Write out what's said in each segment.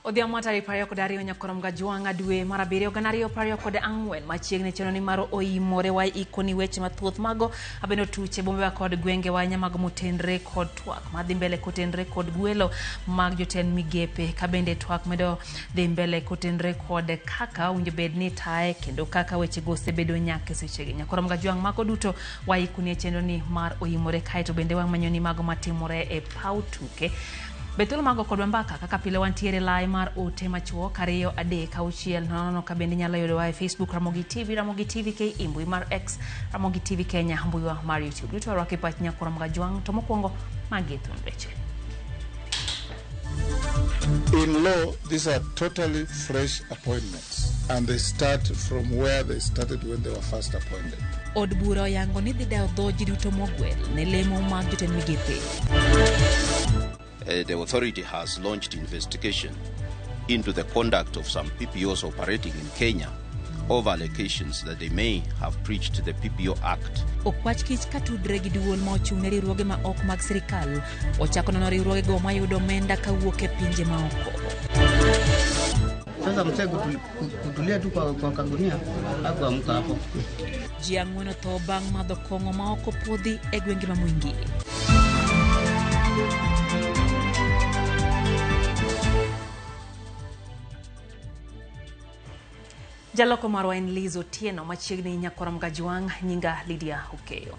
Odhiambo tarik 22 nyakorom gajwang' dwe mar abiriyo gana ariyo prariyo kod ang'wen machiegni chenro ni mar oimore wa ikoni weche mathoth mago abendo tuche bombewa kod gwengewa nyamago motenre kod twak madhi mbele kotenre kod gwelo mag jotend migepe ka bende twak medo dhi mbele kotenre kod kaka owinjo bed ni taye kendo kaka wechego osebedo nyaka e sechegi. Nyakorom gajwang' mago duto wa ikoni e chenro ni mar oimore kaeto bende wamanyo ni mago matimore e paw tuke. Be thuolo mago kodwa mbaka kaka pile wantiere lai mar ote machuok 2 3 6 0 0 ka bende inyalo yudowa e Facebook Ramogi TV, Ramogi TV KE, mbui mar X, Ramogi TV Kenya, mbuiwa mar YouTube. Duto warwako e pach Nyakorom Gajwang' to mokwongo magi e thund weche. In law, these are totally fresh appointments and they start from where they started when they were first appointed. Od bura oyango ni dhi dayo dho ji duto mogwel ne lemo mag jotend migepe. The authority has launched investigation into the conduct of some PPOs operating in Kenya over allegations that they may have breached the PPO Act. Okwach kich katudre gi duol ma ochung' ne riwruoge ma ok mag sirikal ochako nono riwruogego mayudo omenda kawuok e pinje maoko. Sasa mzee kutulia tu kwa kagunia hakuamka hapo. Ji ang'wen otho bang' madho kong'o ma ok opuodhi e gwenge ma Mwingi. Jaloko marwa en Liz Otieno machiegni Nyakorom Gajwang' nyinga Lydia Okeyo.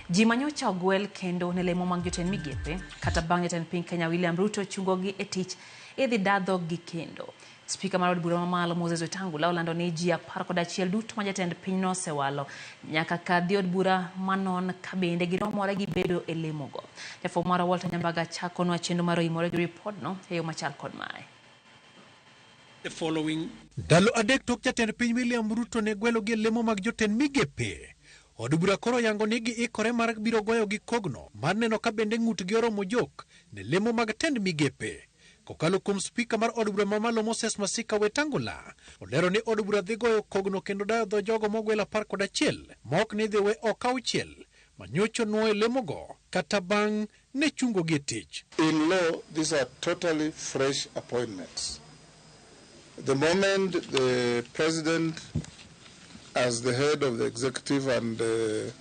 Ji manyocha ogwel kendo ne lemo mag jotend migepe kata bang' jatend piny Kenya William Ruto chungogi e tich idhi daa dhoggi kendo. Spika mar od bura mamalo Moses Wetangula olando ni ji 11 duto ma jatend piny nosewalo nyaka kadhi od bura manon ka bende giromore gi bedo e lemogo. Jafwambo marwa Walter Nyambaga chakonwa chenro mar oimore gi ripodno e yo machal kod mae. The following. Ndalo adek tok jatend piny William Ruto ne gwelo gi lemo mag jotend migepe. Od bura koro yango ni giikore mar biro goyo gi kogno mar neno ka bende ng'utgi oromo jok ne lemo mag tend migepe. Kokalo kuom spika mar od bura mamalo Moses Masika Wetangula, olero ni od bura dhi goyo kogno kendo dayo dho jogo mogwel 11 ma ok ni dhi we ok auchiel manyocho nuoyo lemogo kata bang' ne chungo gi e tich. In law, these are totally fresh appointments. The moment the president, as the head of the executive and the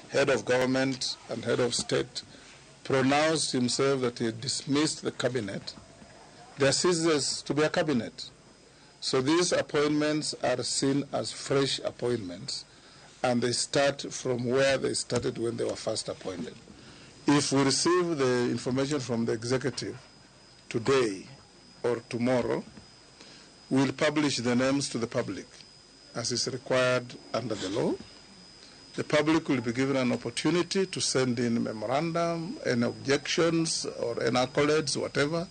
head of government and head of state, pronounced himself that he dismissed the cabinet, there ceases to be a cabinet. So these appointments are seen as fresh appointments, and they start from where they started when they were first appointed. If we receive the information from the executive today or tomorrow, we'll publish the names to the public as is required under the law. The public will be given an opportunity to send in memorandum, any objections or any accolades, whatever,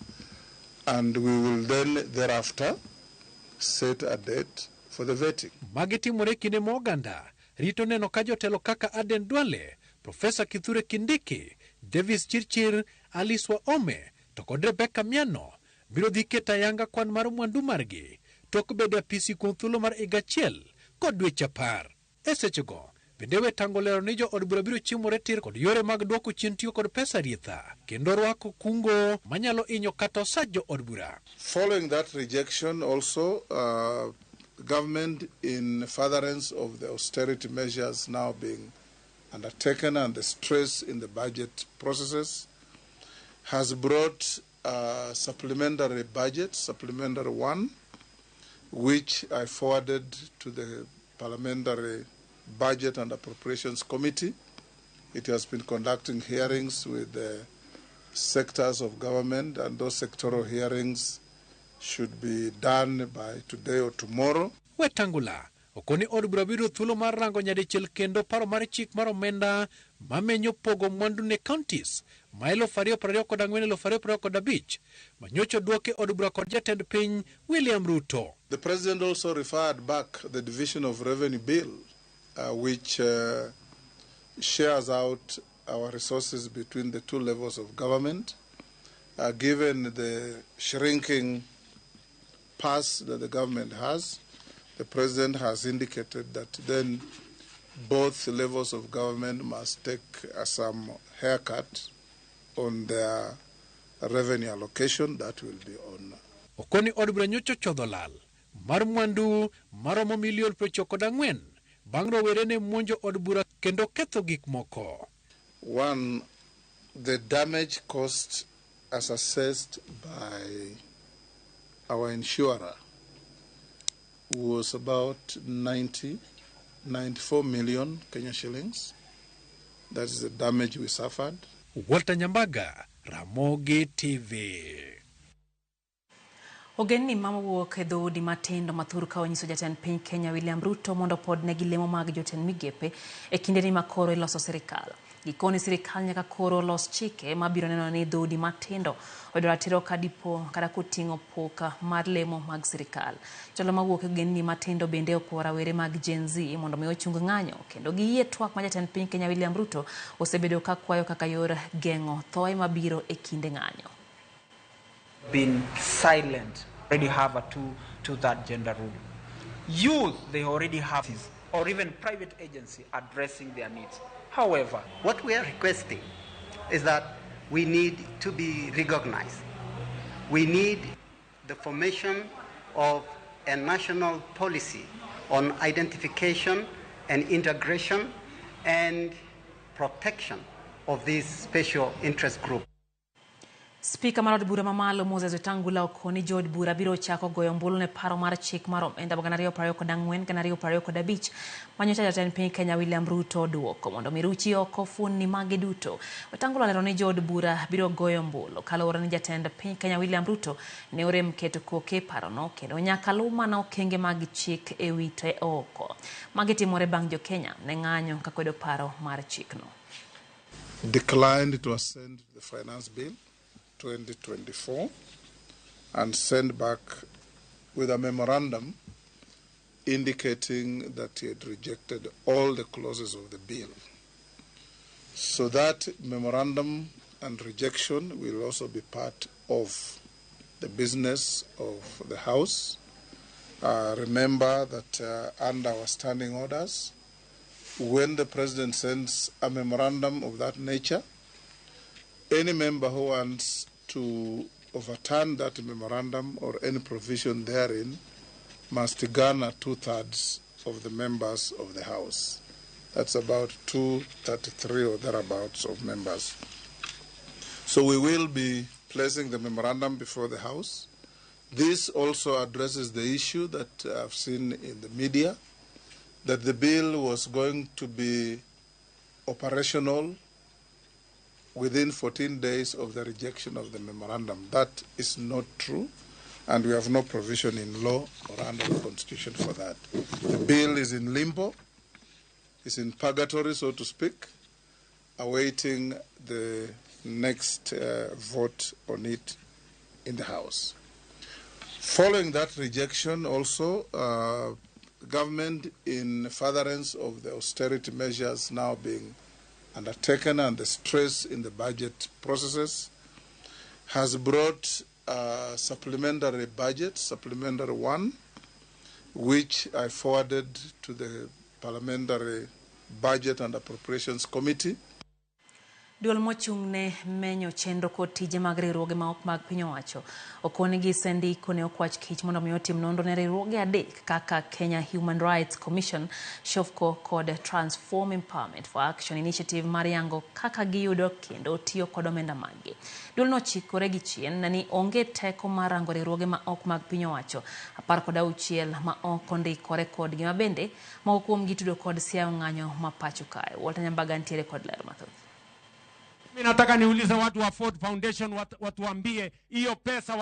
and we will then thereafter set a date for the vetting. Magi timore kinde ma oganda rito neno ka jotelo kaka Aden Duale, Professor Kithure Kindiki, Davis Chirchir, Alice Wahome to kod Rebecca Miano biro dhi keto ayanga kwan mar mwandu margi tok bedo e apisi kuom thuolo mar higa achiel kod dweche 10. E sechego bende Wetangula olero ni jo od bura biro chimore tir kod yore mag dwoko chien tiyo kod pesa rietha kendo rwako kungo manyalo hinyo kata osach jo od bura. Following that rejection also, government in furtherance of the austerity measures now being undertaken and the stress in the budget processes has brought a supplementary budget, supplementary one, which I forwarded to the Parliamentary Budget and Appropriations Committee. It has been conducting hearings with the sectors of government, and those sectoral hearings should be done by today or tomorrow. Wetangula okoni od bura biro thuolo mar rango nyadichiel kendo paro mar chik mar omenda mamenyo pogo mwandu ne counties ma eluf ariyo prariyo kod ang'wen eluf ariyo prariyo kod abich manyocho duoke od bura kod jatend piny William Ruto. The president also referred back the division of revenue bill, which shares out our resources between the two levels of government, given the shrinking purse that the government has. The president has indicated that then both levels of government must take some haircut on their revenue allocation that will be on. Okoni od bura nyocha ochodho lal mar mwandu maromo milion 94 bang' rowere ne monjo od bura kendo ketho gik moko. One, the damage cost as assessed by our insurer was about 94 million Kenya shillings. That is the damage we suffered. Walter Nyambaga, Ramogi TV. Ogendni mawuok e dhoudi matindo mathur ka onyiso jatend piny Kenya William Ruto mondo opodnegi lemo mag jotend migepe e kindeni ma koro iloso sirikal. Gikoni sirikal nyaka koro los chike mabiro neno ni dhoudi matindo oyudo ratiro ka dipo kata koting'o pok mar lemo mag sirikal. Jotelo mawuok e ogendni matindo bende okwayo rawere mag Gen Z mondo mi ochung ng'anyo kendo giyie twak ma jatend piny Kenya William Ruto osebedo ka kwayo kaka yor geng'o thoe mabiro e kinde ng'anyo. Been silent, already have a two that gender rule. Youth, they already have, or even private agency addressing their needs. However, what we are requesting is that we need to be recognized. We need the formation of a national policy on identification and integration and protection of this special interest group. Spika mar od bura mamalo Moses Wetangula okoni jood bura biro chako goyo ombulu ne paro mar chik mar omenda 2024 2025 manyocha jatend piny Kenya William Ruto oduoko mondo mi ruchi oko fuonni mage duto. Wetangula olero ni jood bura biro goyo ombulu kaluwore ni jatend piny Kenya William Ruto ne orem keto koke e parono kendo nyaka luw mana okenge mag chik e wite oko. Magi timore bang' jo Kenya ne ng'anyo kakwedo paro mar chikno. Declined to assent the finance bill 2024 and sent back with a memorandum indicating that he had rejected all the clauses of the bill. So that memorandum and rejection will also be part of the business of the House. Remember that under our standing orders, when the President sends a memorandum of that nature, any member who wants to overturn that memorandum or any provision therein must garner 2/3 of the members of the House. That's about 233 or thereabouts of members. So we will be placing the memorandum before the House. This also addresses the issue that I've seen in the media, that the bill was going to be operational within 14 days of the rejection of the memorandum. That is not true, and we have no provision in law or under the Constitution for that. The bill is in limbo, is in purgatory, so to speak, awaiting the next vote on it in the House. Following that rejection also, government, in furtherance of the austerity measures now being undertaken and the stress in the budget processes, has brought a supplementary budget, supplementary one, which I forwarded to the Parliamentary Budget and Appropriations Committee. Duol mochung' ne menyo chenro kod tije mag riwruoge ma ok mag piny owacho okoni gi sendiko ne okwach kich mondo mi otim nonro ne riwruoge adek kaka Kenya Human Rights Commission, SHOFCO kod Transform Empowerment for Action Initiative mar yango kaka giyudo kendo tiyo kod omenda maggi. Duol no ochikore gi chien ni onge teko mar rango riwruoge ma ok mag piny owacho 16 ma ok ondikore kodgi ma bende moko kuomgi tudo kod siayo ng'anyo ma pacho kae. Walter Nyambaga ntiere kod ler mathoth. Mimi nataka niulize watu wa Ford Foundation watuambie hiyo pesa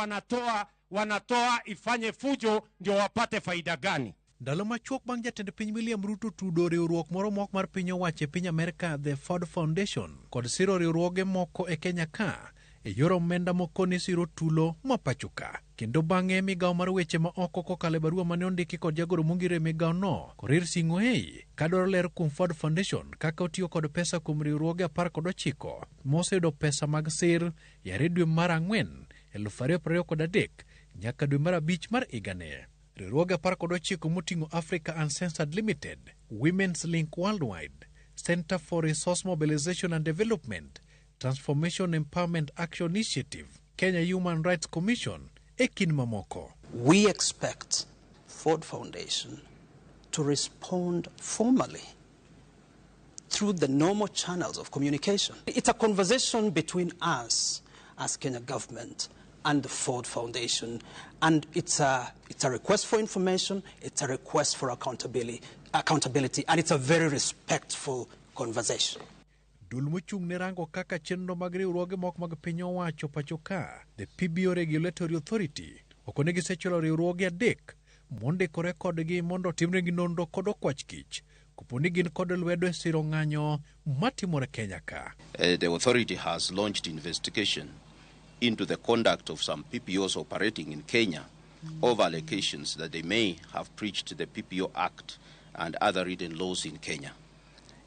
wanatoa ifanye fujo ndio wapate faida gani? Ndalo machuok bang' jatend piny William Ruto tudo riwruok moro mok mar piny owacho e piny Amerka, The Ford Foundation, kod siro riwruoge moko e Kenya ka e yor omenda moko ni siro tulo ma pacho ka. Kendo bang'e migawo mar weche ma oko kokalo e barua mane ondiki kod jagoro mongire e migawo no, Korir Sing'oei, kadwaro ler kuom Ford Foundation kaka otiyo kod pesa kuom riwruoge 19 moseyudo pesa mag sir yare dwe mar 4 2023 nyaka dwe mar 5 mar higani. Riwruoge 19 moting'o Africa Uncensored Limited, Women's Link Worldwide, Center for Resource Mobilization and Development, Transformation Empowerment Action Initiative, Kenya Human Rights Commission, e kind mamoko. We expect Ford Foundation to respond formally through the normal channels of communication. It's a conversation between us as Kenya government and the Ford Foundation, and it's a request for information, it's a request for accountability, and it's a very respectful conversation. Duol mochung' ne rango kaka chenro mag riwruoge moko mag piny owacho pacho ka, the PBO Regulatory Authority, okone gisechwalo riwruoge 3 mondikore kodgi mondo otimnegi nonro kod okwach kich kopo ni gin kod lwedo e siro ng'anyo matimore Kenya ka. The authority has launched investigation into the conduct of some PPOs operating in Kenya over allegations that they may have breached the PPO Act and other written laws in Kenya.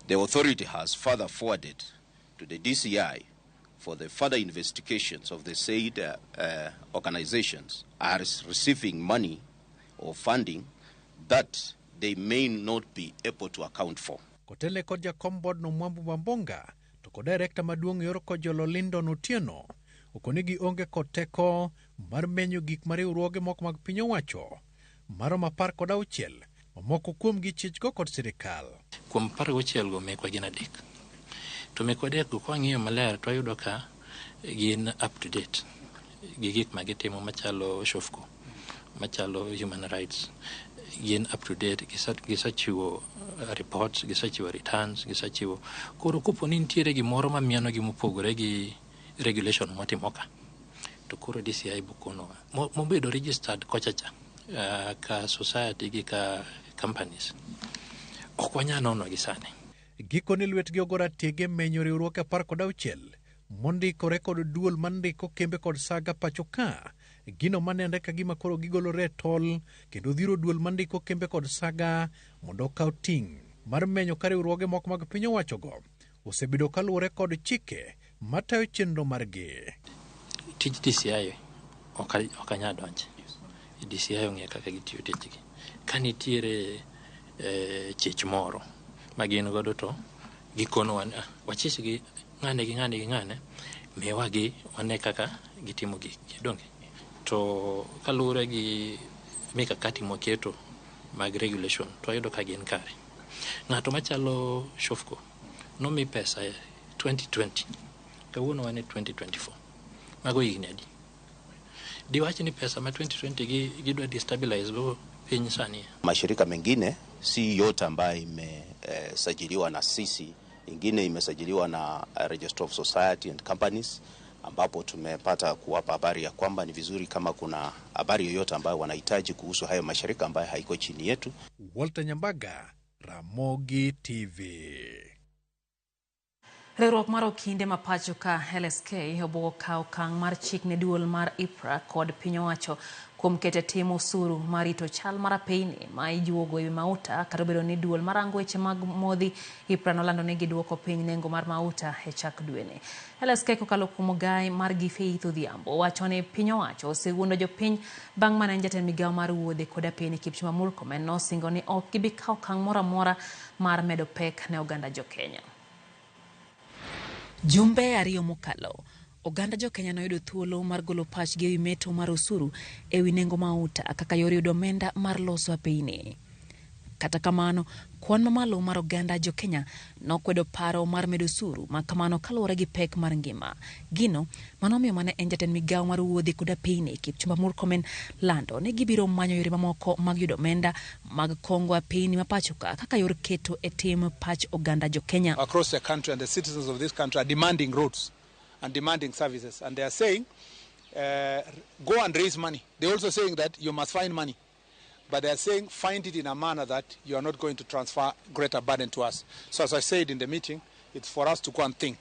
The authority has further forwarded to the DCI for the further investigations of the said organizations are receiving money or funding that they may not be able to account for. Kotele kod jakom board no Mwambu Mambonga to kod director maduong' yor kojolo Lindon Otieno okoni gionge kod teko mar menyo gik ma riwruoge moko mag piny owacho maromo 16 mamoko kuomgi chichgo kod sirikal. Kuom 16 go mekwa gin 3. To mekwa 3 go kwang'iyo maler to wayudo ka gin up to date gi gik ma gitimo machalo Shofco, machalo human rights, gin up to date, gisechiwo reports, gisechiwo returns, gisechiwo. Koro kopo ni nitiere gimoro mamieno gi mopogore gi regulation motimo ka, to koro DCI bokonowa mobedo registered kochacha ka society gi ka companies ok wanyal nono gi sani. Gikone lwetgi ogora tege menyo riwruok 16 mondikore kod duol mandiko kembe kod saga pacho ka, gino manenre ka gima koro gigolore e tol kendo dhiro duol mandiko kembe kod saga mondo okaw ting' mar menyo ka riwruoge moko mag piny owachogo osebedo kaluwore kod chike matayo chenro margi. Tij DCI ok anyal donje. DCI ong'eyo kaka gitiyo tijgi. Ka nitiere chich moro ma gin godo to gikonowa ni wachich gi ng'ane gi ng'ane gi ng'ane, miwa gi wane kaka gitimo gikgi, donge? To kaluwore gi mikakati mwaketo mag regulation to wayudo ka gin kare. Ng'ato machalo Shofco nomi pesa 2020, kawuono wan e 2024. Mago higni adi? Diwach ni pesa ma 2020 gidwa destabilize go piny sani. Mashirika mengine si yote ambayo imesajiliwa na sisi, ingine imesajiliwa na Registrar of Society and Companies, ambapo tumepata kuwapa habari ya kwamba ni vizuri kama kuna habari yoyote ambayo wanahitaji kuhusu hayo mashirika ambayo haiko chini yetu. Walter Nyambaga, Ramogi TV. Riwruok mar okinde ma pacho ka LSK obuogo kawo okang' mar chik ne duol mar IPRA kod piny owacho kuom keto e tim osuru mar rito chal mar apeyni ma ijuogo ewi mauta, kata obedo ni duol marango weche mag modhi IPRA nolando ni giduoko piny nengo mar mauta e chak dweni. LSK kokalo kuom ogai margi Faith Odhiambo wacho ni piny owacho osewuondo jopiny bang' mane en jatend migawo mar wuodhe kod apeyni Kipchumba Murkomen nosingo ni ok gibi kawo okang' moro amora mar medo pek ne oganda jokenya. Jumbe 2 mokalo, oganda jokenya noyudo thuolo mar golo pachgi ewi meto mar osuru ewi nengo mauta kaka yor yudo omenda mar loso apeyni. Kata kamano, kwan mamalo mar oganda jokenya nokwedo paro mar medo osuru ma kamano kaluwore gi pek mar ngima. Gino manomiyo mane en jatend migawo mar wuodhe kod apeyni Kipchumba Murkomen lando ni gibiro manyo yore mamoko mag yudo omenda mag kongo apeyni ma pacho ka kaka yor keto e tim pach oganda jokenya. Across the country, and the citizens of this country are demanding roads and demanding services, and they are saying go and raise money. They're also saying that you must find money. But they are saying find it in a manner that you are not going to transfer greater burden to us. So as I said in the meeting, it's for us to go and think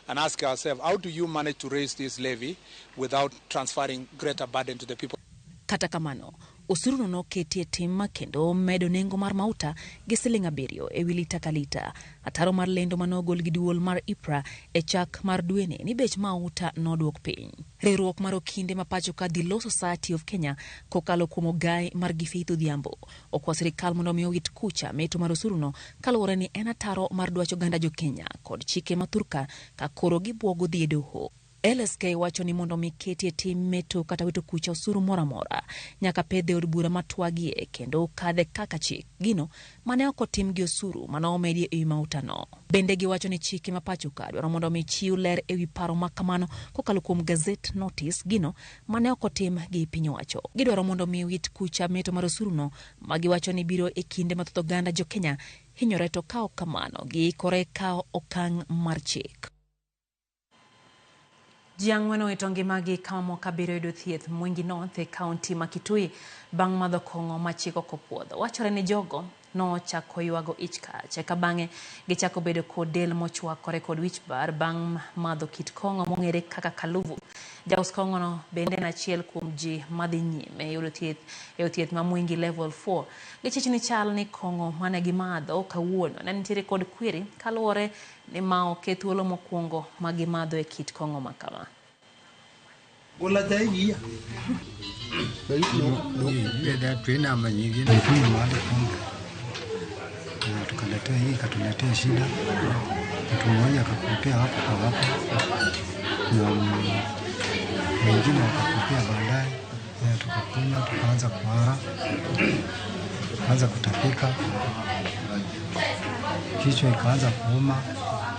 and ask ourselves, how do you manage to raise this levy without transferring greater burden to the people? Kata kamano, osuru no noketi e tim kendo medo nengo mar mauta gi siling 7 ewi lita ka lita. Ataro mar lendo manogol gi duol mar IPRA e chak mar dweni ni bech mauta noduok piny. Riwruok mar okinde ma pacho ka The Law Society of Kenya kokalo kuom ogai margi Faith Odhiambo okwa sirikal mondo omi owit kucha meto mar osuruno kaluwore ni en ataro mar dwach oganda jokenya kod chike ma thurka ka koro gibuogo dhi e doho. LSK wacho ni mondo mi ketie tim meto kata wito kucha osuru moro amora nyaka pedhe od bura matwagie kendo kadhe kaka chik gino mane ok otim gi osuru mane omedie ewi mautano. Bende giwacho ni chike ma pacho ka dwaro mondo mi chiw ler ewi paro ma kamano kokalo kuom gazette notice gino mane ok otim gi piny owacho. Gidwaro mondo mi wit kucha meto mar osuruno ma giwacho ni biro e kinde ma thoth oganda jo Kenya hinyore to ka ok kamano giikore kawo okang' mar chik. Ji ang'wen owito ngimagi ka mamoko abiriyo yudo thieth Mwingi North e kaunti ma Kitui bang' madho kong'o ma chik ok opuodho. Wachore ni jogo nochako ywago ich kach eka bang'e gichako bedo kod del mochwakore kod wich bar bang' madho kit kong'o mong'ere kaka kaluvu. Jaus kong'ono bende en achiel kuom ji madhi nyime yudo thieth e od thieth ma Mwingi Level 4. Gichich ni chal ni kong'o mane gimadho kawuono ne nitiere kod kwiri kaluwore ni ma ok e thuolo mokwongo ma gimadho e kit kong'o ma kama. Tulikunywa mahali pombe na tukaletea hii, ikatuletea shida. Mtu mmoja akapotea hapo kwa hapo na mwingine akapotea baadaye, na tukakunywa, tukaanza kuhara, tukaanza kutapika, kichwa ikaanza kuuma,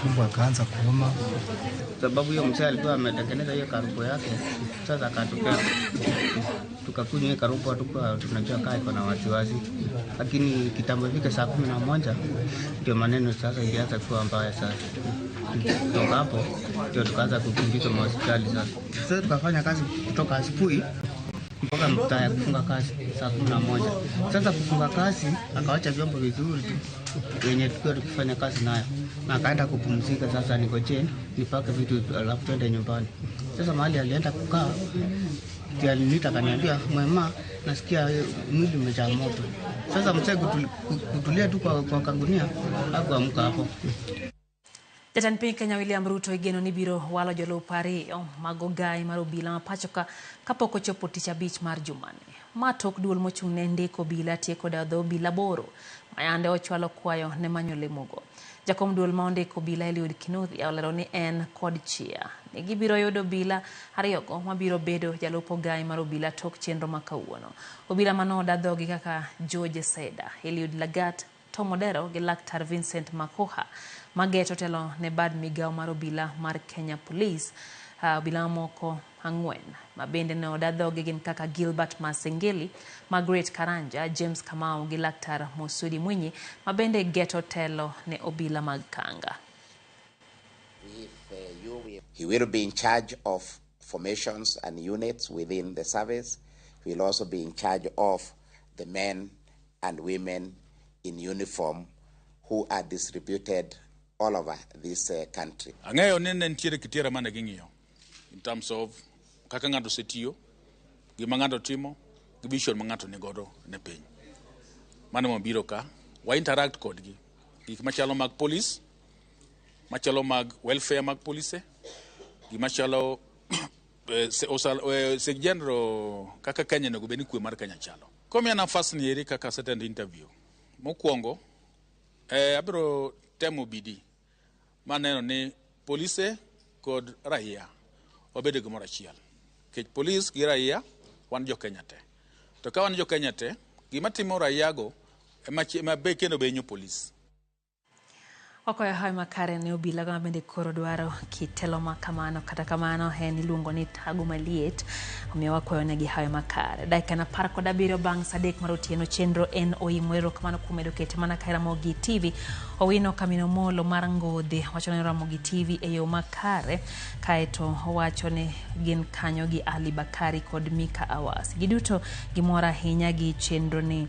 tumbo ikaanza kuuma. Sababu hiyo mzee alikuwa ametengeneza hiyo karubo yake, sasa akatupea, tukakunywa hiyo karubo, hatukuwa tunajua kaa iko na wasiwasi, lakini kitambo ifike saa 11 ndio maneno sasa ilianza kuwa mbaya sasa. Kutoka hapo ndio tukaanza kukimbizwa mahospitali sasa. Sasa tukafanya kazi kutoka asubuhi mpaka mtaa ya kufunga kazi saa 11. Sasa kufunga kazi akawacha vyombo vizuri tu wenye tukiwa tukifanya kazi nayo, na akaenda kupumzika. Sasa ningojee nipake vitu alafu twende nyumbani. Sasa mahali alienda kukaa, ndio aliniita akaniambia, mwema, nasikia mwili umejaa moto. Sasa mzee kutulia tu kwa kagunia, hakuamka hapo. Jatend piny Kenya William Ruto igeno ni biro walo jolup ariyo mag ogai mar obila ma pacho ka kapok ochopo tich abich mar jumani. Ma tok duol mochung' ne ndiko obila tieko dho obila 8 ma yande ochwalo kwayo ne manyo lemogo. Jakom duol ma ondiko obila Eliud Kinuthia olero ni en kod chia ni gibiro yudo obila ariyogo mabiro bedo jalup ogai mar obila tok chenro ma kawuono. Obila manoda dhogi kaka George Seda, Eliud Lagat, Tom Odero gi Laktar Vincent Makoha mageto telo ne bad migao mar obila mar Kenya Police. Obila moko 4 ma bende ne oda dhogi gin kaka Gilbert Masengeli, Margaret Karanja, James Kamau gi Laktar Mosudi Mwinyi ma bende geto telo ne obila mag Kanga. He will be in charge of formations and units within the service. He will also be in charge of the men and women in uniform who are distributed all over this country. Ang'eyo ni ne nitiere kitiera mane ging'iyo in terms of kaka ng'ato osetiyo, gima ng'ato timo, gi vision ma ng'ato nigodo ne piny. Mano mabiro ka, wa interact kodgi. Gik machalo mag police, machalo mag welfare mag polise, gimachalo se general kaka Kenya onego bed ni kwe mar Kenya chalo. Komiya nafas ni eri kaka asetendo interview. Mokwongo, abiro temo bidii maneno ni polise kod raia wabedo gimoro achiel. Nikech polis gi raia wan jo Kenya te. To ka wan jo Kenya te, gima timo raia go ema be kendo be hinyo polis. Wakwayo hawi makare ne obila ma bende koro dwaro kitelo ma kamano, kata kamano en iluongo ni tago maliet, omiyo wakwayo negi hawi makare. Dakika 17 bang' saa 3 mar otieno, chenro en oimo. Erokamano kuom medo kete mana ka Ramogi TV. Owino Kamino Molo mar Ngodhe wacho ni Ramogi TV e yo makare, kaeto owacho ni gin kanyo gi Ali Bakari kod Mika Awasi. Giduto gimor ahinya gi chenro ni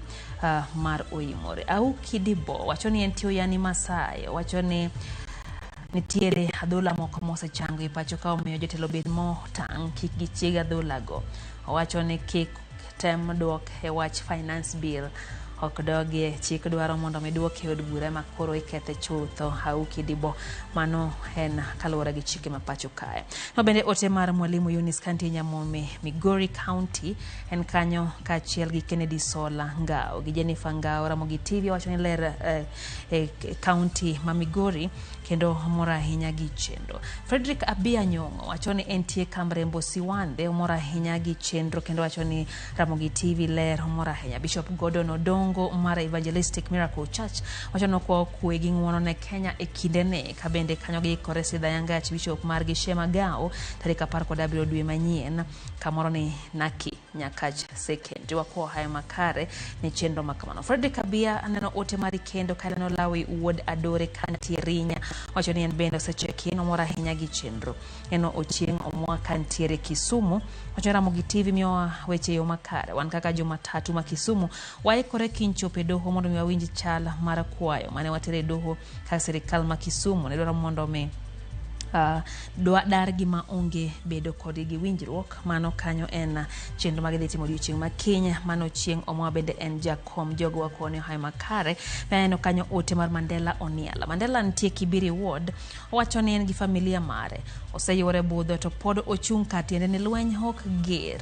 mar oimore. Auki Dibo wacho ni en tiyo yani Masai, wacho ni nitiere adhola moko mosechango e pacho ka, omiyo jotelo bed motang' kik gichieg adholago. Owacho ni kik tem duok e wach finance bill. ok dogie. Chik dwaro mondo mi duoke e od bura ema koro ikethe chutho auki dibo. Mano en kaluwore gi chike ma pacho kae. No bende ote mar Mwalimu Eunice Kanti Nyamome Migori County en kanyo kaachiel gi Kennedy Sola Ngao gi Jennifer Ngao Ramogi TV wacho ni ler eh, e county ma Migori kendo mor ahinya gi chenro. Frederick Abia Nyong'o wacho ni entie Kamrembo Siwande omor ahinya gi chenro kendo wacho ni Ramogi TV ler omor ahinya. Bishop Gordon Odongo mar Evangelistic Miracle Church wacho ni okwayo kwe gi ng'uono ne Kenya e kindeni ka bende kanyo giikore sidho ayanga Archbishop margi Shem Agao tarik 17 dwe manyien kamoro ni Naki Nyakach Secondary. Wakwayo hayo makare ne chenro ma kamano. Frederick Abia aneno ote mari kendo ka aneno Lawi wuod Adore kantie Rinya wacho ni en bende osecheki omor ahinya gi chenro. Neno Ochieng' Omwa kantiere Kisumu wacho ni Ramogi TV miyowa weche e yo makare. Wan kaka jomatatu ma Kisumu waikore kiny chopo e doho mondo mi wawinj chal mar kwayo mane watero e doho ka sirikal ma Kisumu ne dwaro mondo mi dargi ma onge bedo kodgi gi winjruok. Mano kanyo en chenro ma gidhi timo odiochieng' ma kiny. Mano Chieng' Omwa bende en jakom jogo wakoni ohayo makare. Aneno kanyo ote mar Mandela Oniala. Mandela nitie Kibiri Ward. Owacho ni en gi familia mare. Oseyuore budho to pod ochung' kar tiende ni lweny ok ger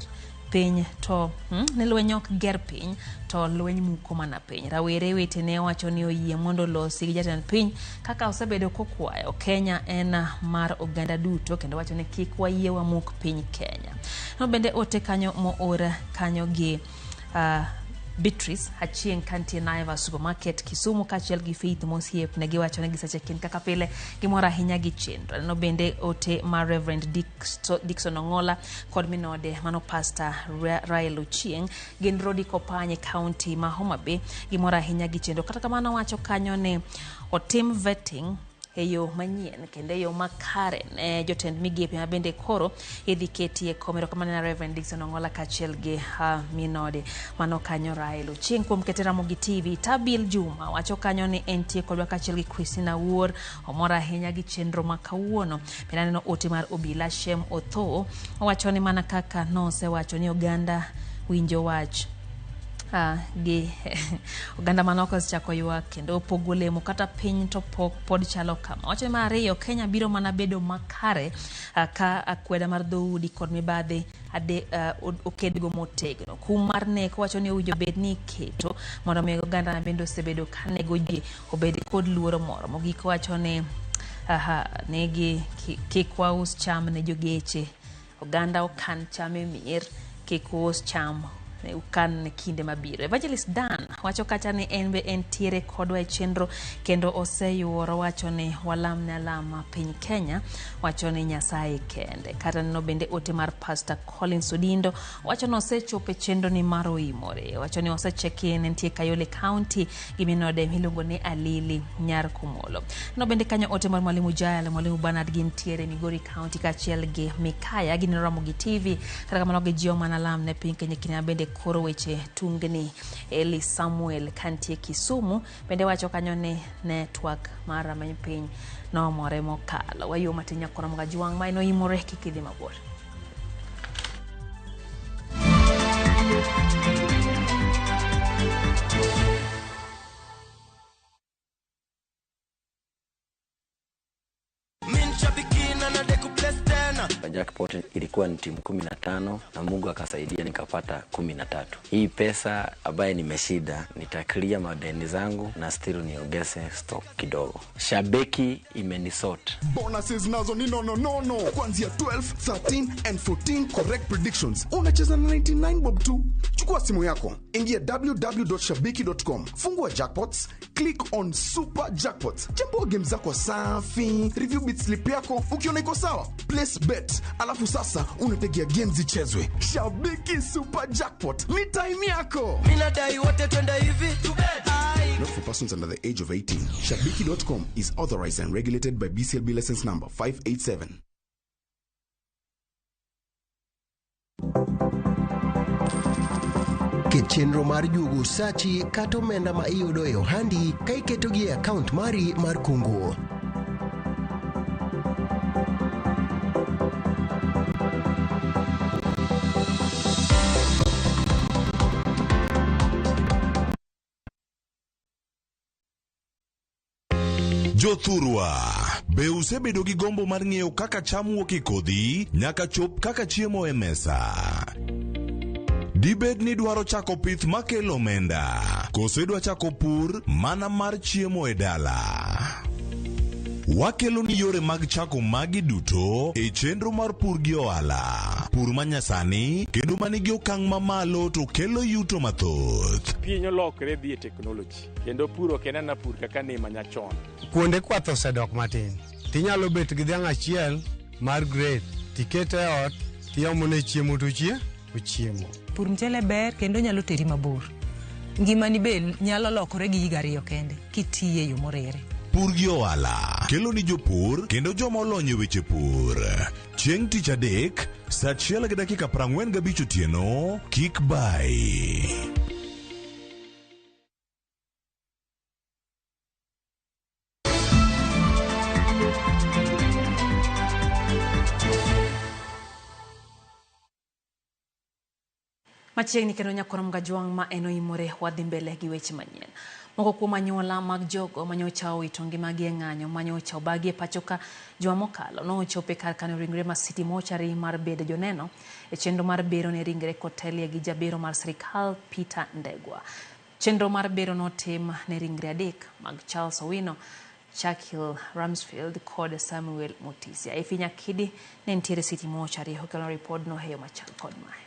piny to ni lweny ok ger piny to lweny muko mana piny. Rawere wetene wacho ni oyie mondo olosi gi jatend piny kaka osebedo kokwayo. Kenya en mar oganda duto kendo wacho ni kik wayie wamuk piny Kenya. No bende ote kanyo moor kanyo gi Beatrice Achieng' kantie Naivas Supermarket Kisumu kaachiel gi Faith Mosiep ne giwacho ni giseche kind kaka pile gimor ahinya gi chenro. Aneno bende ote mar Reverend Dickson Ong'ola kod minode mano Pastor Rael Ochieng' gin Rodi Kopany e county ma Homa Bay gimor ahinya gi chenro. Kata kamano wacho kanyo ni otim vetting e yo manyien kendo e yo makare ne jotend migepe ma bende koro idhi ketie kom. Erokamano ne Reverend Dickson Ong'ola kaachiel gi minode mano kanyo Rael Ochieng' kuom kete Ramogi TV. Tabil Juma wacho kanyo ni entie kodwa kaachiel gi Christina Wuor, omor ahinya gi chenro ma kawuono. Bende aneno ote mar Obila Shem Otho, owacho ni mana kaka nosewacho ni oganda winjo wach gi oganda manok osechako ywak kendo opogo lemo kata piny to pok pod chalo kama. Wacho ni mar ariyo, Kenya biro mana bedo makare ka akweda mar dhoudi kod mibadhi okedgo motegno. Kum mar nek wacho ni owinjo bed ni iketo mondo mi oganda ma bende osebedo ka nego ji obed kod luoro moro. Mogik wacho ni negi kik waus cham ne jogeche. Oganda okan cham e mier, kik us cham ukan ne kinde mabiro. Evangelist Dan wacho kacha ni en be entiere kodwa e chenro kendo oseyuoro wacho ni walam ne alama piny Kenya, wacho ni Nyasaye kende. Kata neno bende ote mar Pastor Collins Odindo wacho ni osechopo e chenro ni mar oimore. Wacho ni osecheki nentie Kayole County gi minode miluongo ni Alili Nyar Kumolo. No bende kanyo ote mar Mwalimu Jael, Mwalimu Bernard gintiere Migori County kaachiel gi Mikaya gineno Ramogi TV. Kata kamano gijiwo mana lam ne piny Kenya kinde ma bende koro weche tungni. Eli Samuel kantie Kisumu bende wacho kanyo ni network mar rameny piny noomore mokalo. Wayuo matin nyakoro Ramogi Ajwang' ma en oimore kik idhi mabor. Jackpot ilikuwa ni timu 15 na Mungu akasaidia nikapata 13. Hii pesa ambaye nimeshinda nitaclear madeni zangu na still niongeze stock kidogo. Shabiki imenisort. Bonuses nazo ni no no no no. Kuanzia 12, 13 and 14 correct predictions. Unacheza na 99 bob tu. Chukua simu yako, ingia www.shabiki.com, fungua jackpots, click on super jackpots. Chambua game zako safi, review bit slip yako, ukiona iko sawa, place bet. Alafu sasa unategea games zichezwe. Shabiki Super Jackpot ni time yako. Mimi nadai wote twende hivi to bed. Not for persons under the age of 18. Shabiki.com is authorized and regulated by BCLB license number 587. Ket chenro mar juogo sachi kata omenda ma iyudo e ohandi ka iketogi e akaunt mari mar kungo. Jothurwa, be usebedo gi gombo mar ng'eyo kaka cham wuok e kodhi nyaka chop kaka chiemo e mesa? Dibed ni idwaro chako pith makelo omenda, koso idwa chako pur mana mar chiemo e dala? Wakelo ni yore mag chako magi duto e chenro mar pur gi ohala. Pur manyasani kendo manigi okang' mamalo to kelo yuto mathoth. Piny olokre dhi e teknoloji kendo pur ok en ana pur kaka ne manyachon. Kuonde kwath osedok matin. Tinyalo bet gi dhiang' achiel mar grade tikete e ot tiomone chiemo to ochiemo. Pur mchele ber kendo nyalo teri mabor. Ngimani be nyalo lokore gi higa ariyo kende kitiye e yo moriere. Pur gi ohala kelo ni jopur kendo joma olony e weche pur. Chieng' tich adek, saa 1:45 otieno, kik bai. Machiegni kendo nyakorom Gajwang' ma en oimore wadhi mbele gi weche manyien. Moko kuom anyuola mag jogo manyocha owito ngimagi e ng'anyo manyocha obagi e pacho ka juma mokalo nochopo e kar kano ringre ma City Mortuary mar bedo joneno e chenro mar bero ne ringre kotelie gi jabero mar sirikal Peter Ndegwa. Chenro mar bero notim ne ringre adek mag Charles Owino, Churchill Ramsfield kod Samuel Mutisia. Efi Nyakidi ne nitiere City Mortuary okelo ripodno e yo machal kod mae.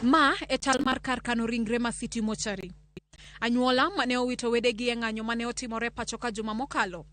Ma e chal mar kar kano ringre ma City Mortuary. Anyuola mane owito wedegi e ng'anyo mane otimore pacho ka juma mokalo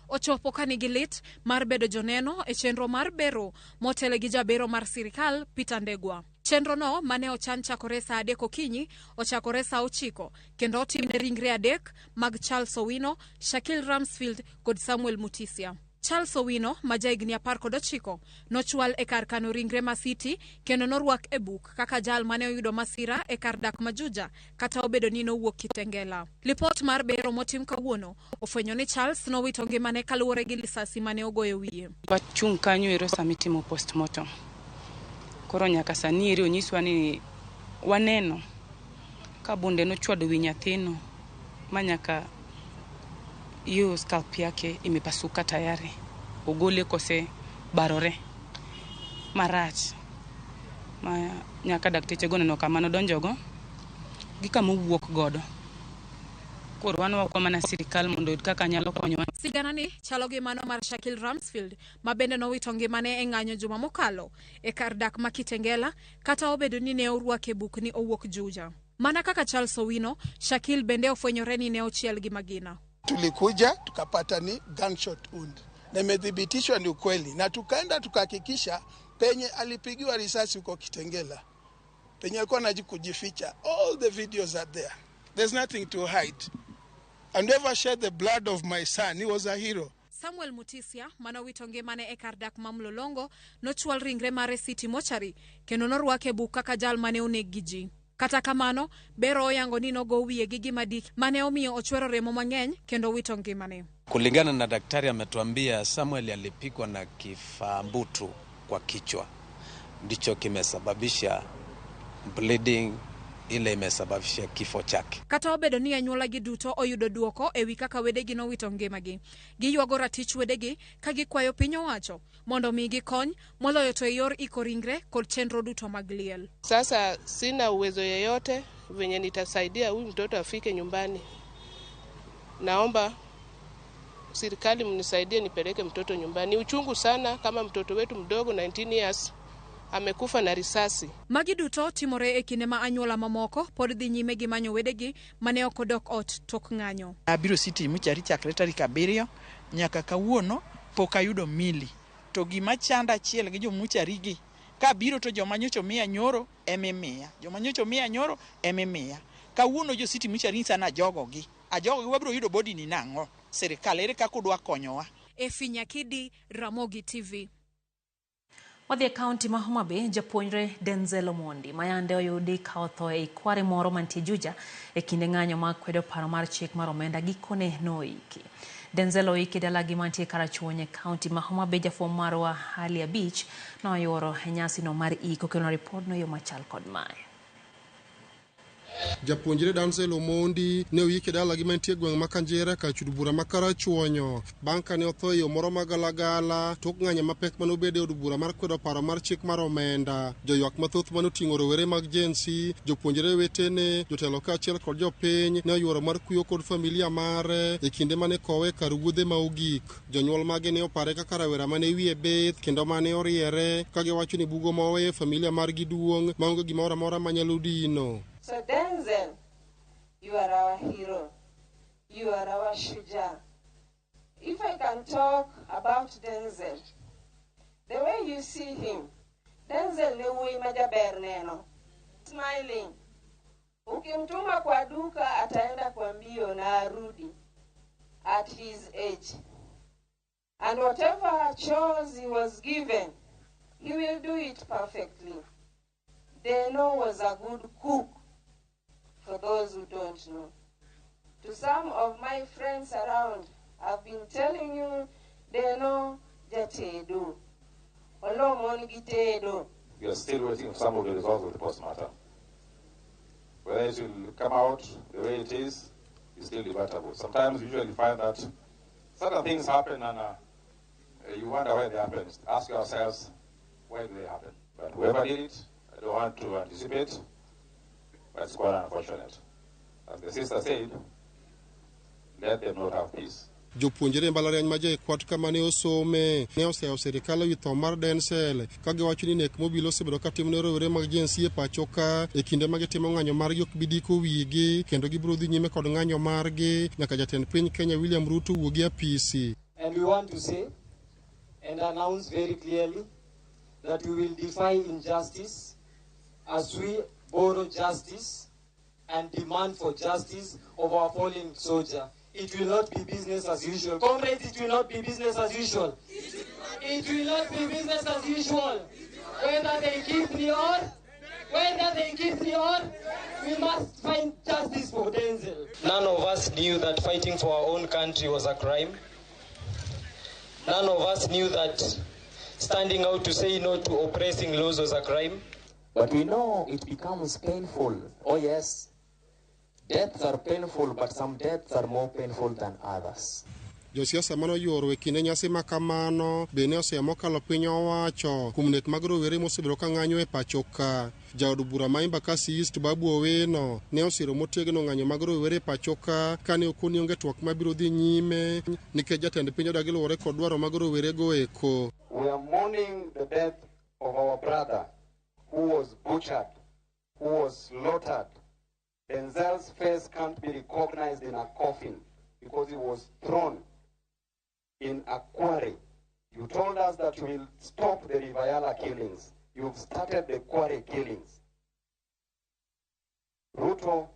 ochopo ka nigi lit mar bedo joneno e chenro mar bero motele gi jabero mar sirikal Peter Ndegwa. Chenrono mane ochan chakore saa 3 okinyi ochakore saa 9 kendo otimne ringre adek mag Charles Owino, Shakil Ramsfield kod Samuel Mutisia. Charles Owino ma jahigni 19 nochwal e kar kano ringre ma City kendo norwak e buk kaka jal mane oyudo masira e kar dak ma Juja kata obedo ni nowuok Kitengela. Lipot mar bero motim kawuono ofwenyo ni Charles nowito ngimane kaluwore gi lisasi mane ogoyo wiye. Wachung' kanyo ero sama itimo postmortem. Koro nyaka sani eri onyiswa ni waneno ka bunde nochwado wi nyathino ma nyaka hiyo scalp yake imepasuka tayari, ogole kose barore marach ma nyaka dakteche go neno kama nodonjogo gi kama owuok godo. Koro wan wakwa mana sirikal mondo oyud kaka nyalo konyowa. Sigana ni chalo gi mano mar Shakil Ramsfield ma bende nowito ngimane e ng'anyo juma mokalo e kar dak ma Kitengela kata obedo ni ne orwake buk ni owuok Juja. Mana kaka Charles Owino, Shakil bende ofwenyore ni ne ochiel gi magina. Tulikuja tukapata ni gunshot wound na imethibitishwa ni ukweli, na tukaenda tukahakikisha penye alipigiwa risasi huko Kitengela, penye alikuwa anajikujificha. All the videos are there, there's nothing to hide. I never shed the blood of my son, he was a hero. Samuel Mutisia manowito ngimane e kar dak ma Mlolongo nochwal ringre mare City Mortuary kendo norwake buk kaka jal mane oneg gi ji. Kata kamano, bero oyango ni nogo wiye gi gima dik mane omiyo ochwero remo mang'eny kendo wito ngimane. Kulingana na daktari ametuambia Samuel alipigwa na kifaa mbutu kwa kichwa, ndicho kimesababisha bleeding ile imesababisha kifo chake. Kata obedo ni anyuola gi duto oyudo duoko ewi kaka wedegi nowito ngimagi, giywago ratich wedegi ka gikwayo piny owacho mondo migi kony moloyo to e yor iko ringre kod chenro duto mag liel. Sasa sina uwezo yeyote venye nitasaidia huyu mtoto afike nyumbani. Naomba serikali mnisaidie nipeleke mtoto nyumbani. Uchungu sana kama mtoto wetu mdogo 19 years amekufa na risasi. Magi duto timore e kinde ma anyuola mamoko pod dhi nyime gi manyo wedegi mane ok odok ot tok ng'anyo. Abiro City Mortuary chakre tarik 7 nyaka kawuono pok ayudo mili. To gima chanda achiel gi jomuchari gi, kabiro to joma nyocha miya nyoro emimiya, joma nyocha miya nyoro emimiya. Kawuono jo City Mortuary nyisa ni ajogogi, ajogogi wabiro yudo body ni nang'o? Sirikal ere kaka udwa konyowa? Efi Nyakidi, Ramogi TV. Wadhi e kaunti ma Homa Bay, japuonjre Denzel Omondi mayande oyudi ka otho ei kware moro mantie Juja e kinde ng'anyo mag kwedo paro mar chik mar omenda gikone noiki. Denzel oiki dalagi mantie Karachuonyo e kaunti ma Homa Bay. Jafuambo marwa Halia Beach noyuoro e nyasi no mar iko kendo ripodno yo machal kod mae. Japuonjre Denzel Omondi ne oyik e dalagi mantie e gweng' ma Kanjera kar chud bura ma Karachuonyo bang' kane otho e yo moro magalagala tok ng'anyo mapek manobedo e od bura mar kwedo paro mar chik mar omenda. Joywak mathoth manoting'o rowere mag Gen Z, jopuonjre wetene, jotelo kaachiel kod jopiny ne oyuoro mar kuyo kod familia mare e kinde mane kowe kar wuodhe ma ogik. Jonyuol mage ne opare kaka rawera mane wiye bith kendo mane oriere ka giwacho ni bugo ma oweyo e familia margi duong' maonge gimoro amora manyalo dino. So Denzel, you are our hero. You are our shuja. If I can talk about Denzel, the way you see him, Denzel ne wuoyi ma jaber neno. Smiling. Ukimtuma kwa duka ataenda kwa mbio na arudi at his age. And whatever chores he was given, he will do it perfectly. Deno was a good cook, for those who don't know. To some of my friends around, I've been telling you, Deno jatedo. Olomon gitedo. We are still waiting for some of the results of the postmortem. Whether it will come out the way it is still debatable. Sometimes you usually find that certain things happen and you wonder why they happen. Ask yourselves, why do they happen? But whoever did it, I don't want to anticipate, but it's quite unfortunate. As the sister said, let them not have peace. Jopuonjre e mbalariany ma JKUAT kama ne osome ne oseyo sirikal ewi tho mar Denzel ka giwacho ni nek mobilo osebedo ka timne rowere mag Gen Z e pacho ka e kinde ma gitimo ng'anyo margi ok bi diko wigi kendo gibiro dhi nyime kod ng'anyo margi nyaka jatend piny Kenya William Ruto wuogi e apisi. And we want to say and announce very clearly that we will defy injustice as we borrow justice and demand for justice of our fallen soldier. It will not be business as usual. Comrades, it will not be business as usual. It will not be business as usual. Whether they keep me or, we must find justice for Denzel. None of us knew that fighting for our own country was a crime. None of us knew that standing out to say no to oppressing laws was a crime. But we know it becomes painful. Oh yes, deaths are painful, but some deaths are more painful than others. Josiasa manoyuoro e kinde nyasi ma kamano be ne oseyo mokalo piny owacho kuom nek mag rowere mosebedo ka ng'anyo e pacho ka. Jaod bura ma Embakasi East Babu Owino ne osiro motegno ng'anyo mag rowere e pacho ka kane okoni onge twak mabiro dhi nyime nikech jatend piny odagi luwore kod dwaro mag rowere go eko. We are mourning the death of our brother who was butchered, who was slaughtered. Denzel's face can't be recognized in a coffin because he was thrown in a quarry. You told us that you will stop the River killings. You've started the quarry killings. Ruto,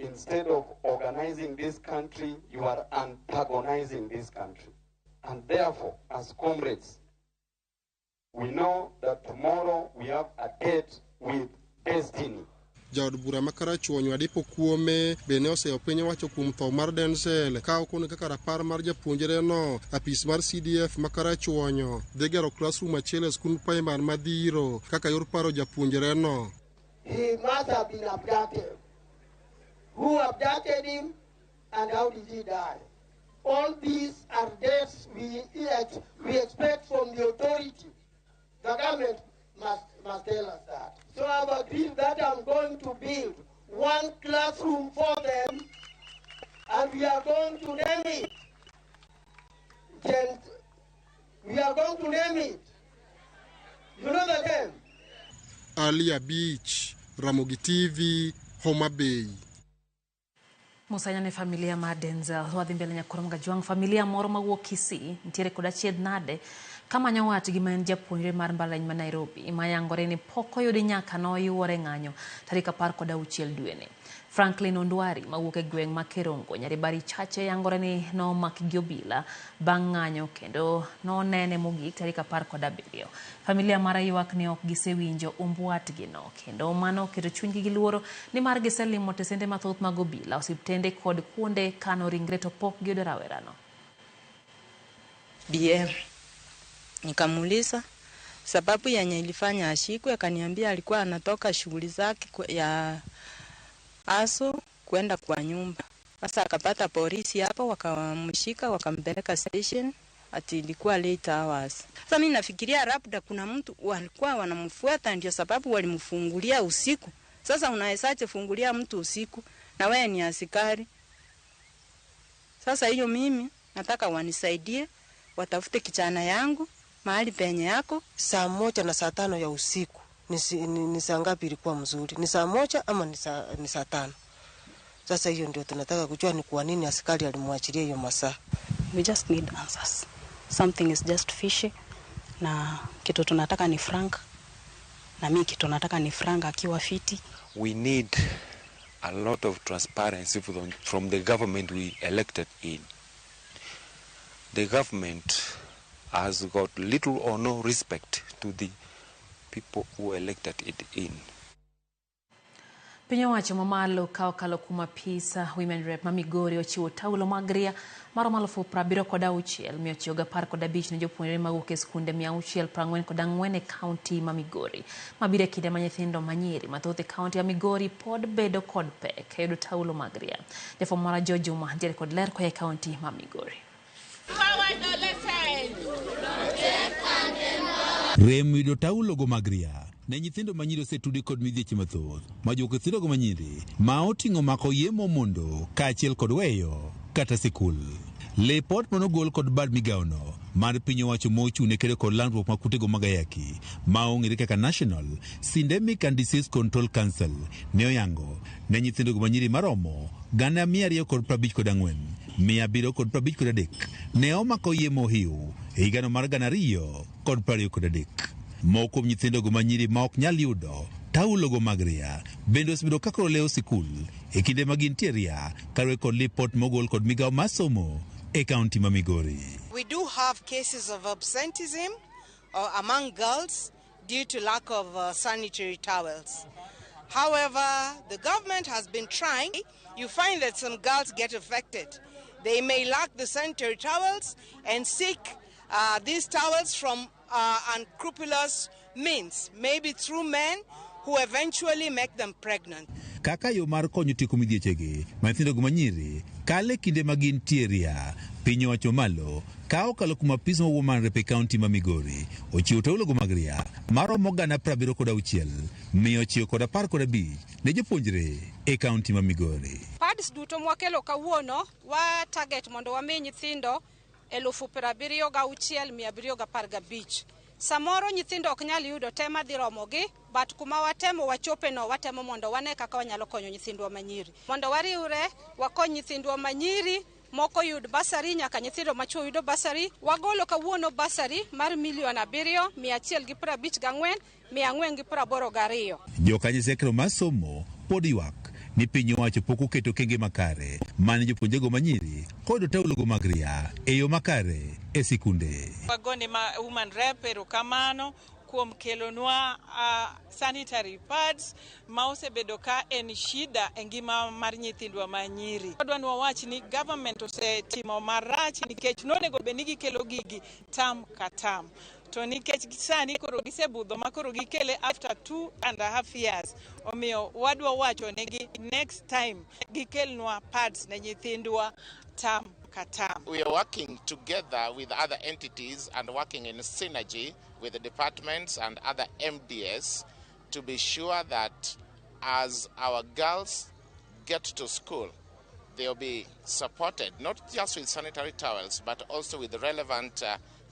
instead of organizing this country, you are antagonizing this country. And therefore, as comrades, we know that tomorrow we have a date with destiny. Jaod bura ma Karachuonyo Adipo Kuome be ne oseyo piny owacho kuom tho mar Denzel ka okone kaka rapar mar japuonjreno. Apis mar CDF ma Karachuonyo dhi gero classroom achiel e skund primar ma Dhiro kaka yor paro japuonjreno. He must have been abducted. Who abducted him and how did he die? All these are deaths we expect from the authority. The government must tell us that. So I've agreed that I'm going to build one classroom for them, and we are going to name it. We are going to name it. You know the name? Alia Beach, Ramogi TV, Homa Bay. Musanya ne familia mar Denzel wadhi mbele nyakoro mga familia moro mawuok Kisii nitiere kod achiedh nade kamanyo watgi ma en japuonjre mar mbalariany ma Nairobi mayangore ni pok oyudi nyaka noyuore ng'anyo tarik 16 dweni. Franklin Ondwari mawuok e gweng' ma Kerongo Nyaribari Chache yangore ni nomak gi obila bang' ng'anyo kendo nonene mogik tarik 17. Familia mare ywak ni ok gisewinjo umb watgino kendo mano oketo chunygi gi luoro nimar giselimo tesende mathoth mag obila, osiptende kod kuonde kano ringre to pok giyudo rawerano. BM nikamuuliza sababu yenye ilifanya ashikwe, akaniambia alikuwa anatoka shughuli zake ya Aso kwenda kwa nyumba. Sasa akapata polisi hapo, wakamshika wakampeleka station, ati ilikuwa late hours. Sasa mimi nafikiria labda kuna mtu walikuwa wanamfuata, ndio sababu walimfungulia usiku. Sasa unawezaje fungulia mtu usiku na wewe ni askari? Sasa hiyo mimi nataka wanisaidie, watafute kijana yangu mahali penye yako. Saa 1 na saa 5 ya usiku ni saa ngapi ilikuwa mzuri? Ni saa 1 ama ni saa 5? Sasa hiyo ndio tunataka kujua ni kwa nini askari alimwachilia hiyo masaa. We just need answers. Something is just fishy. Na kitu tunataka ni Frank. Na mi kitu nataka ni Frank akiwa fiti. We need a lot of transparency from the government we elected in. The government has got little or no respect to the people who elected it in. Piny owacho mamalo ka okalo kuom apisa Women Rep ma Migori ochiwo taulo mag ria maromo 76,915 ne jopuonjre mawuok e skunde 644 e kaunti ma Migori. Mabiro e kinde ma nyithindo manyiri mathoth e kaunti ma Migori pod bedo kod pek e yudo taulo mag ria. Jafwambo marwa George Juma ntiere kod ler koa e kaunti ma Migori. Rem yudo taulo go mag ria ne nyithindo manyiri osetudi kod midhieche mathoth ma juoko nyithindogo manyiri ma oting'o mako yemo mondo kaachiel kod weyo kata sikul. Lipot manogol kod bad migawono mar piny owacho mochung' ne kedo kod landruok mag kutego mag ayaki ma ong'ere kaka National Syndemic and Disease Control Council ne oyango ne nyithindogo manyiri maromo 254,753 ne omako yemo ohiu e higano mar 2023. Moko kuom nyithindogo manyiri ma ok nyal yudo taulogo mag ria bende osebedo ka koro lewo sikul e kinde ma gintie ria kaluwore kod lipot mogol kod migawo mar somo e kaunti ma Migori. We do have cases of absenteeism among girls due to lack of sanitary towels. However, the government has been trying. You find that some girls get affected. They may lack the sanitary towels and seek these towels from unscrupulous means, maybe through men who eventually make them pregnant. Kaka yo mar konyo tieko midhiechegi ma nyithindogo manyiri kale kinde ma gintie ria piny owacho malo ka okalo kuom apis ma Woman Rep e kaunti ma Migori ochiwo taulogo mag ria maromo 76,915 ne jopuonjre e kaunti ma Migori. Pads duto mwakelo kawuono wa target mondo wami nyithindo 76,715. Samoro nyithindo ok nyal yudo te madhi romogi, but kuma watemo wachope no watemo mondo wane kaka wanyalo konyo nyithindwa manyiri. Mondo wariwre wakony nyithindwa manyiri moko yud bursary nyaka nyithindo machuo yudo bursary. Wagolo kawuono bursary mar 7,154,482. Jokanyo sekro mar somo pod ywak ni piny owacho pok oketo okenge makare mane jopuonjrego manyiri kod taulogo mag ria e yo makare e sikunde. Wagone ma Woman Rep erokamano kuom kelonwa sanitary pads ma osebedo ka en shida e ngima mar nyithindwa manyiri. Wadwa ni wawach ni government osetimo marach nikech nonego bed ni gikelo gigi term ka term. To nikech sani koro gisebudho ma koro gikele after 2.5 years, omiyo wadwa wacho negi next time gikelnwa pads ne nyithindwa term ka term. We are working together with other entities and working in synergy with the departments and other MDS to be sure that as our girls get to school, they'll be supported not just with sanitary towels but also with relevant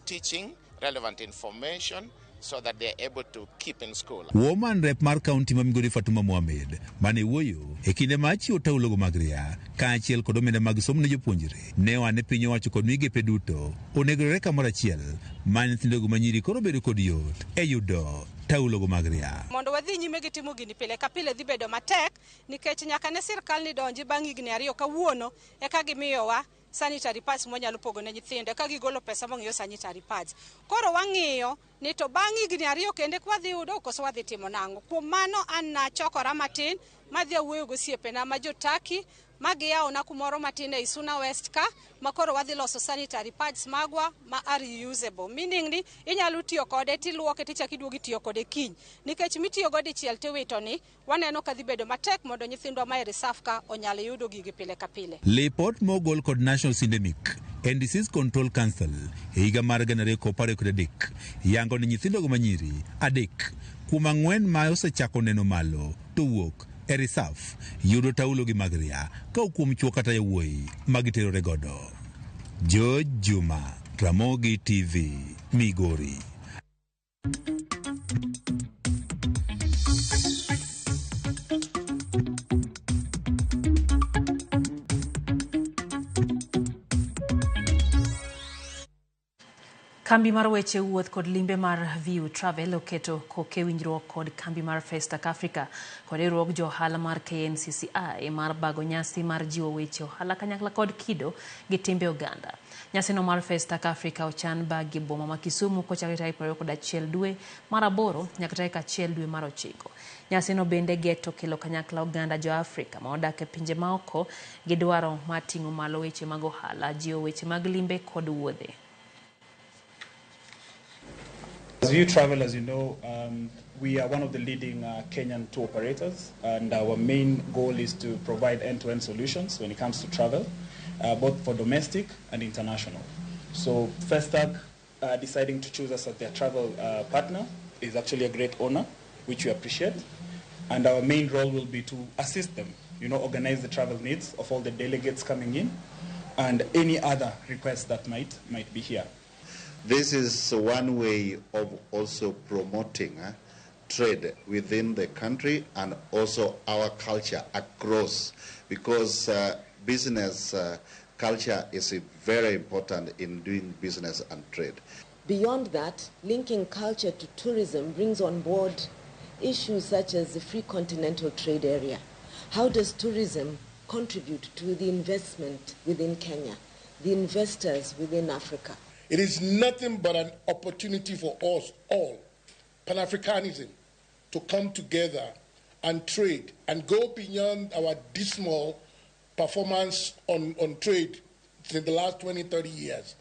teaching, relevant information, so that they're able to keep in school. Woman Rep mar kaunti ma Migori Fatuma Mohamed mane wuoyo e kinde mar chiwo taulogo mag ria kaachiel kod omenda mag somo ne jopuonjre ne wane piny owacho kod migepe duto onego riwre kamoro achiel ma nyithindogo manyiri koro bedo kod yot e yudo taulogo mag ria. Mondo wadhi nyime gi timo gini pile ka pile dhi bedo matek nikech nyaka ne sirkal ni donji bang' higni 2 kawuono eka gimiyowa sanitary pads mwanyalo pogo ne nyithindo eka gigolo pesa mong'iyo sanitary pads. Koro wang'iyo ni to bang' higni 2 kende kwadhi yudo koso wadhi timo nang'o. Kuom mano an nachokora matin madhi awuoyo gosiepena ma jo Turkey Ma giyawona kumoro matin ei Suna West ka makoro wadhi loso sanitary pads magwa ma are reusable, meaning ni inyalo tiyo kode tiluoke tichako iduogo itiyo kode kiny, nikech mitiyo go dichiel tiwito ni waneno ka dhi bedo matek mondo nyithindwa ma e reserve ka onyal yudo gigi pile ka pile. Lipot mogol kod National Syndemic and Disease Control Council e higa mar 2023 yango ni nyithindogo manyiri 3 kuom 4 ma osechako neno malo to wuok e risaf yudo taulo gi mag ria ka kuom chwo kata yawuoyi ma giterore godo. George Juma, Ramogi TV, Migori. Kambi mar weche wuoth kod limbe mar View Travel oketo koke winjruok kod kambi mar Festac Africa kod riwruog jo ohala mar KNCCI mar bago nyasi mar jiwo weche ohala kanyakla kod kido gi timbe oganda. Nyasino mar Festac Africa ochan bagi boma ma Kisumu kochakre tarik 21 dwe mar 8 nyaka tarik 1 dwe mar 9. Nyasino bende geto kelo kanyakla oganda jo Afrika ma odak e pinje maoko gi dwaro mar ting'o malo weche mag ohala, jiwo weche mag limbe kod wuodhe. As View Travel, as you know, we are one of the leading Kenyan tour operators, and our main goal is to provide end-to-end solutions when it comes to travel, both for domestic and international. So Festac deciding to choose us as their travel partner is actually a great honor, which we appreciate. And our main role will be to assist them, you know, organize the travel needs of all the delegates coming in and any other requests that might be here. This is one way of also promoting trade within the country and also our culture across, because business culture is very important in doing business and trade. Beyond that, linking culture to tourism brings on board issues such as the free continental trade area. How does tourism contribute to the investment within Kenya, the investors within Africa? It is nothing but an opportunity for us all, Pan-Africanism, to come together and trade and go beyond our dismal performance on trade in the last 20, 30 years.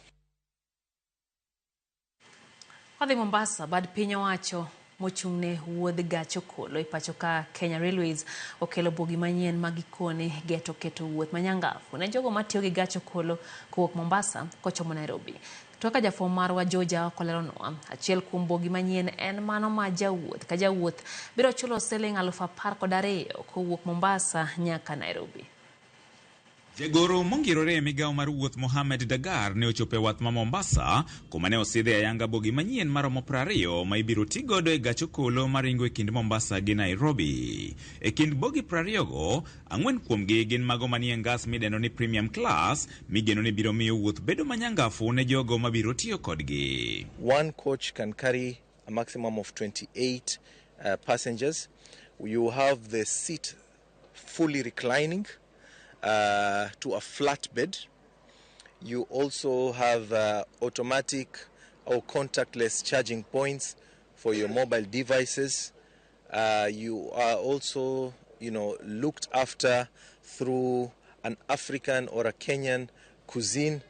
Wadhi Mombasa, bad piny owacho mochung'ne wuodh gach okolo e pacho ka Kenya Railways okelo bogi manyien ma gikone geto keto wuoth manyangafu ne jogo matiyo gi gach okolo kowuok Mombasa kochomo Nairobi. To kaka jafwambo marwa Georgia okoleronwa, achiel kuom bogi manyien en mano ma jawuoth ka jawuoth biro chulo siling 12,000 kowuok Mombasa nyaka Nairobi. Jagoro mongirore e migawo mar wuoth Mohamed Dagar ne ochopo e wath ma Mombasa kuma ne osidhe ayanga bogi manyien maromo 20 ma ibiro ti godo e gach okolo maringo e kind Mombasa gi Nairobi. E kind bogi 20 go, 4 kuomgi gin mago manie ngas midendo ni premium class migeno ni biro miyo wuoth bedo manyangafu ne jogo mabiro tiyo kodgi. One coach can carry a maximum of 28 passengers. You have the seat fully reclining to a flat bed. You also have automatic or contactless charging points for your mobile devices. You are also, you know, looked after through an African or a Kenyan cuisine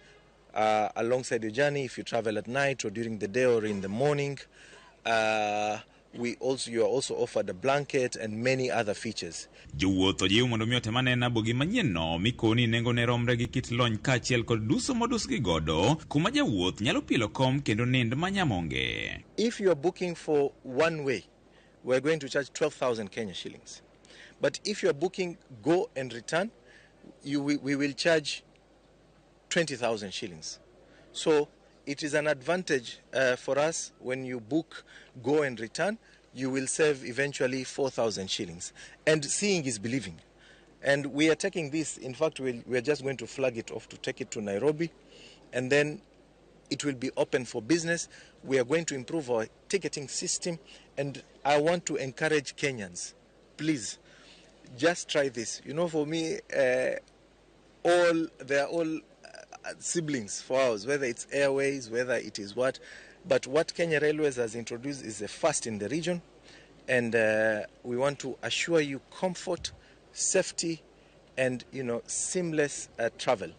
alongside your journey if you travel at night or during the day or in the morning. You are also offered a blanket and many other features. Jowuoth ojiw mondo mi otem anena bogi manyien no mikoni nengo ne romre gi kit lony kaachiel kod duso modusgi godo kuma jawuoth nyalo pielo kom kendo nind manyamonge. If you are booking for one way, we are going to charge 12,000 Kenya shillings. But if you are booking go and return, we will charge 20,000 shillings. So it is an advantage for us when you book go and return, you will save eventually 4,000 shillings. And seeing is believing. And we are taking this, in fact, we are just going to flag it off to take it to Nairobi, and then it will be open for business. We are going to improve our ticketing system, and I want to encourage Kenyans, please, just try this. You know, for me, they are all siblings for ours, whether it's airways, whether it is what. But what Kenya Railways has introduced is the first in the region, and we want to assure you comfort, safety, and seamless travel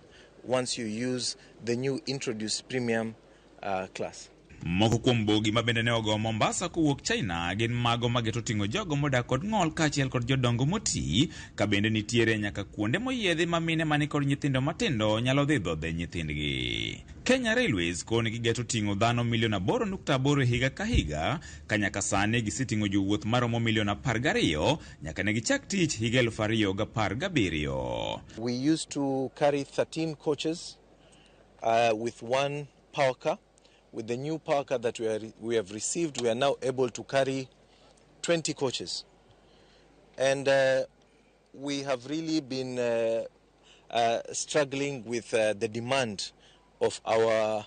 once you use the new introduced premium class. Moko kuom bogi ma bende ne ogo Mombasa kowuok China gin mago mageto ting'o jogo modak kod ng'ol kaachiel kod jodongo moti, ka bende nitiere nyaka kuonde moyiedhi ma mine mani kod nyithindo matindo nyalo dhi dhodhe nyithindgi. Kenya Railways koni gigeto ting'o dhano milion 8.8 e higa ka higa, ka nyaka sani giseting'o jowuoth maromo milion 12 nyaka ne gichak tich higa 2017. We used to carry 13 coaches with one power car. With the new power car that we have received, we are now able to carry 20 coaches. And we have really been struggling with the demand of our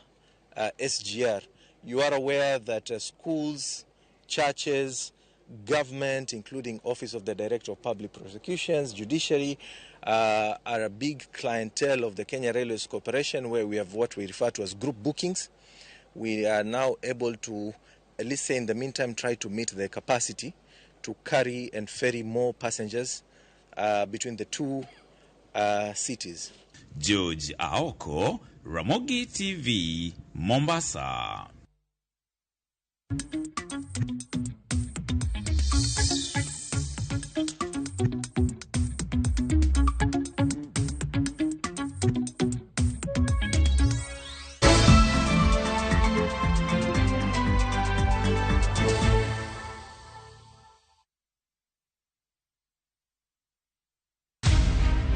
SGR. You are aware that schools, churches, government, including Office of the Director of Public Prosecutions, judiciary, are a big clientele of the Kenya Railways Corporation, where we have what we refer to as group bookings. We are now able to, at least say in the meantime, try to meet the capacity to carry and ferry more passengers between the two cities. George Aoko, Ramogi TV, Mombasa.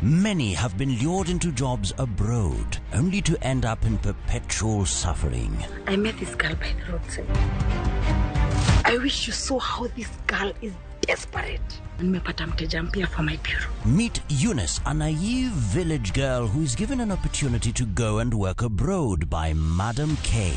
Many have been lured into jobs abroad, only to end up in perpetual suffering. I met this girl by the roadside. I wish you saw how this girl is desperate. Nimepata mteja mpya for my bureau. Meet Eunice, a naive village girl who is given an opportunity to go and work abroad by Madam K.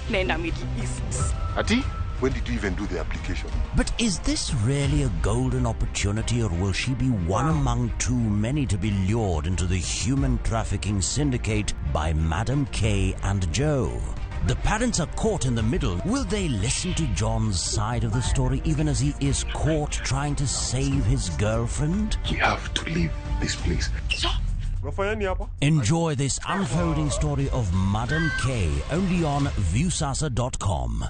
Nenda Middle East. Ati? When did you even do the application? But is this really a golden opportunity, or will she be one among too many to be lured into the human trafficking syndicate by Madam K and Joe? The parents are caught in the middle. Will they listen to John's side of the story even as he is caught trying to save his girlfriend? We have to leave this place. Enjoy this unfolding story of Madam K only on Viusasa.com.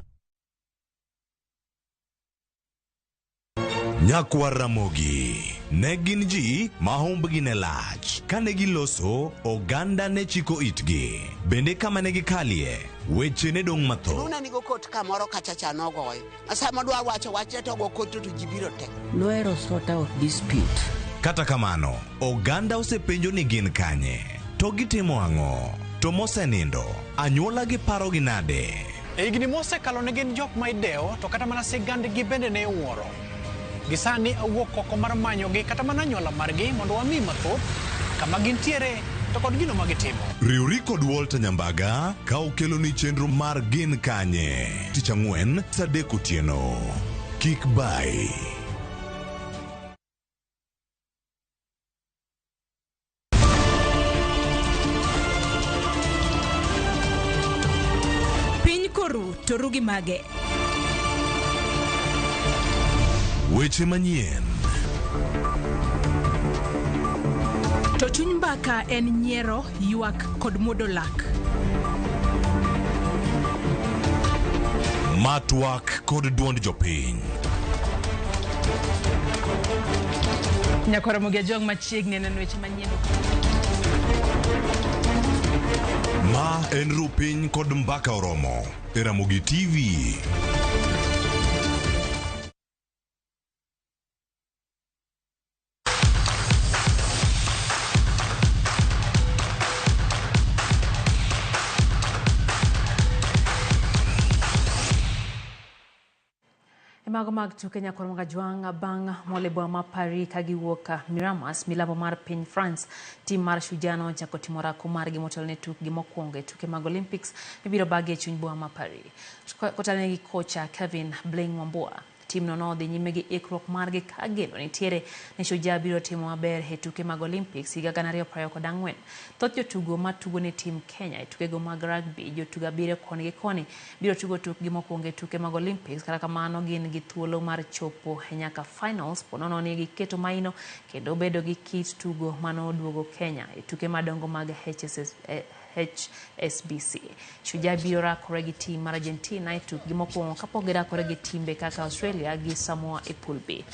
Nyakwar Ramogi ne gin ji ma humbgi ne lach. Kane giloso, oganda ne chiko itgi. Bende kama ne gikalie, weche ne dong' mathoth. Luna nigo kot kamoro kacha cha nogoyo. Sama dwa wacho wachne to go kot to ji biro te. Nohero sort out dispute. Kata kamano, oganda osepenjo ni gin kanye, to gitimo ang'o, to mosenindo, anyuola gi parogi nade. E higni mosekalo ne gin jok ma idewo, to kata mana sigandgi bende ne iwuoro. Gisani awuok oko mar manyogi kata mana anyuola margi mondo wami mathoth kama gintiere to kod gino ma gitimo. Riwri kod Walter Nyambaga ka okeloni chenro mar Gin Kanye. Tich ang'wen, saa 3 otieno. Kik bai. Piny koru to ru gi mage. Weche manyien. To chuny mbaka en nyiero, ywak kod muodo lak. Matwak kod duond jopiny. Nyakwar Ramogi Ajwang' machiegni neno weche manyien. Ma en Rupiny kod Mbaka Oromo e Ramogi TV. Mago mag tuke Nyakwar Ramogi Ajwang' bang' molebo ma Paris ka giwuok Miramas milambo mar piny France. Tim mar Shujaa nochako timo orako margi motelo ne tukgi mokwongo e tuke mag Olympics mibiro bagi e chuny boma ma Paris. Kotelnegi kocha Kevin Bling Wambua. Timno nodhi nyime gi ikruok margi ka geno nitiere ni Shujaa biro timo maber e tuke mag Olympics higa 2024. Thoth jotugo matugo ne tim Kenya e tukego mag rugby, jotugo 7 koni gi koni biro tugo tukgi mokwongo e tuke mag Olympics. Kata kamano gin gi thuolo mar chopo e nyaka finals ponono ni giketo maino kendo bedo gi kit tugo manoduogo Kenya e tuke madongo mag HSBC. Shujaa biro rakore gi tim mar Argentina e tukgi mokwongo kapok girakore gi timbe kaka Australia gi Samoa e pool B.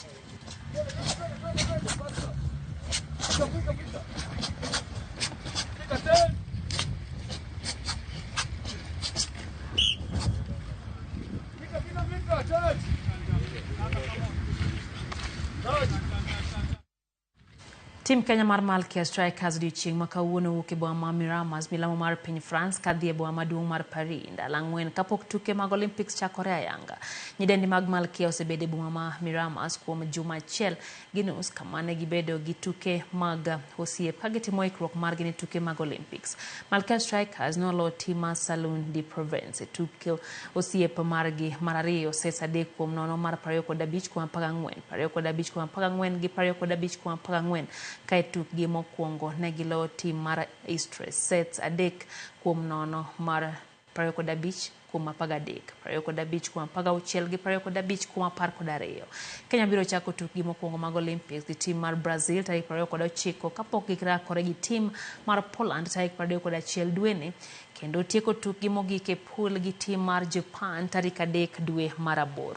Tim Kenya mar Malkia Strikers odiochieng' ma kawuono wuok e boma ma Miramas, milambo mar piny France, kadhi e boma maduong' mar Paris ndalo 4 kapok tuke mag Olympics chakore ayanga. Nyidendi mag Malkia osebedo e boma ma Miramas kuom juma 1.5 kama ne gibedo gi tuke mag osiep ka gitimo ikruok margi ne tuke mag Olympics. Malkia Strikers nolo tim mar Salon de Provence e tuke osiep margi mar 2 sets 3-0 mar 25-14, 25-14 gi 25-14. Ka e tukgi mokwongo ne giloyo tim mar Istres sets 3-0 mar 25-13, 25-16 gi 25-12. Kenya biro chako tukgi mokwongo mag Olympics gi tim mar Brazil tarik 29 kapok girakore gi tim mar Poland tarik 31 dweni kendo tieko tukgi mogik e pool gi tim mar Japan tarik 3 dwe mar 8.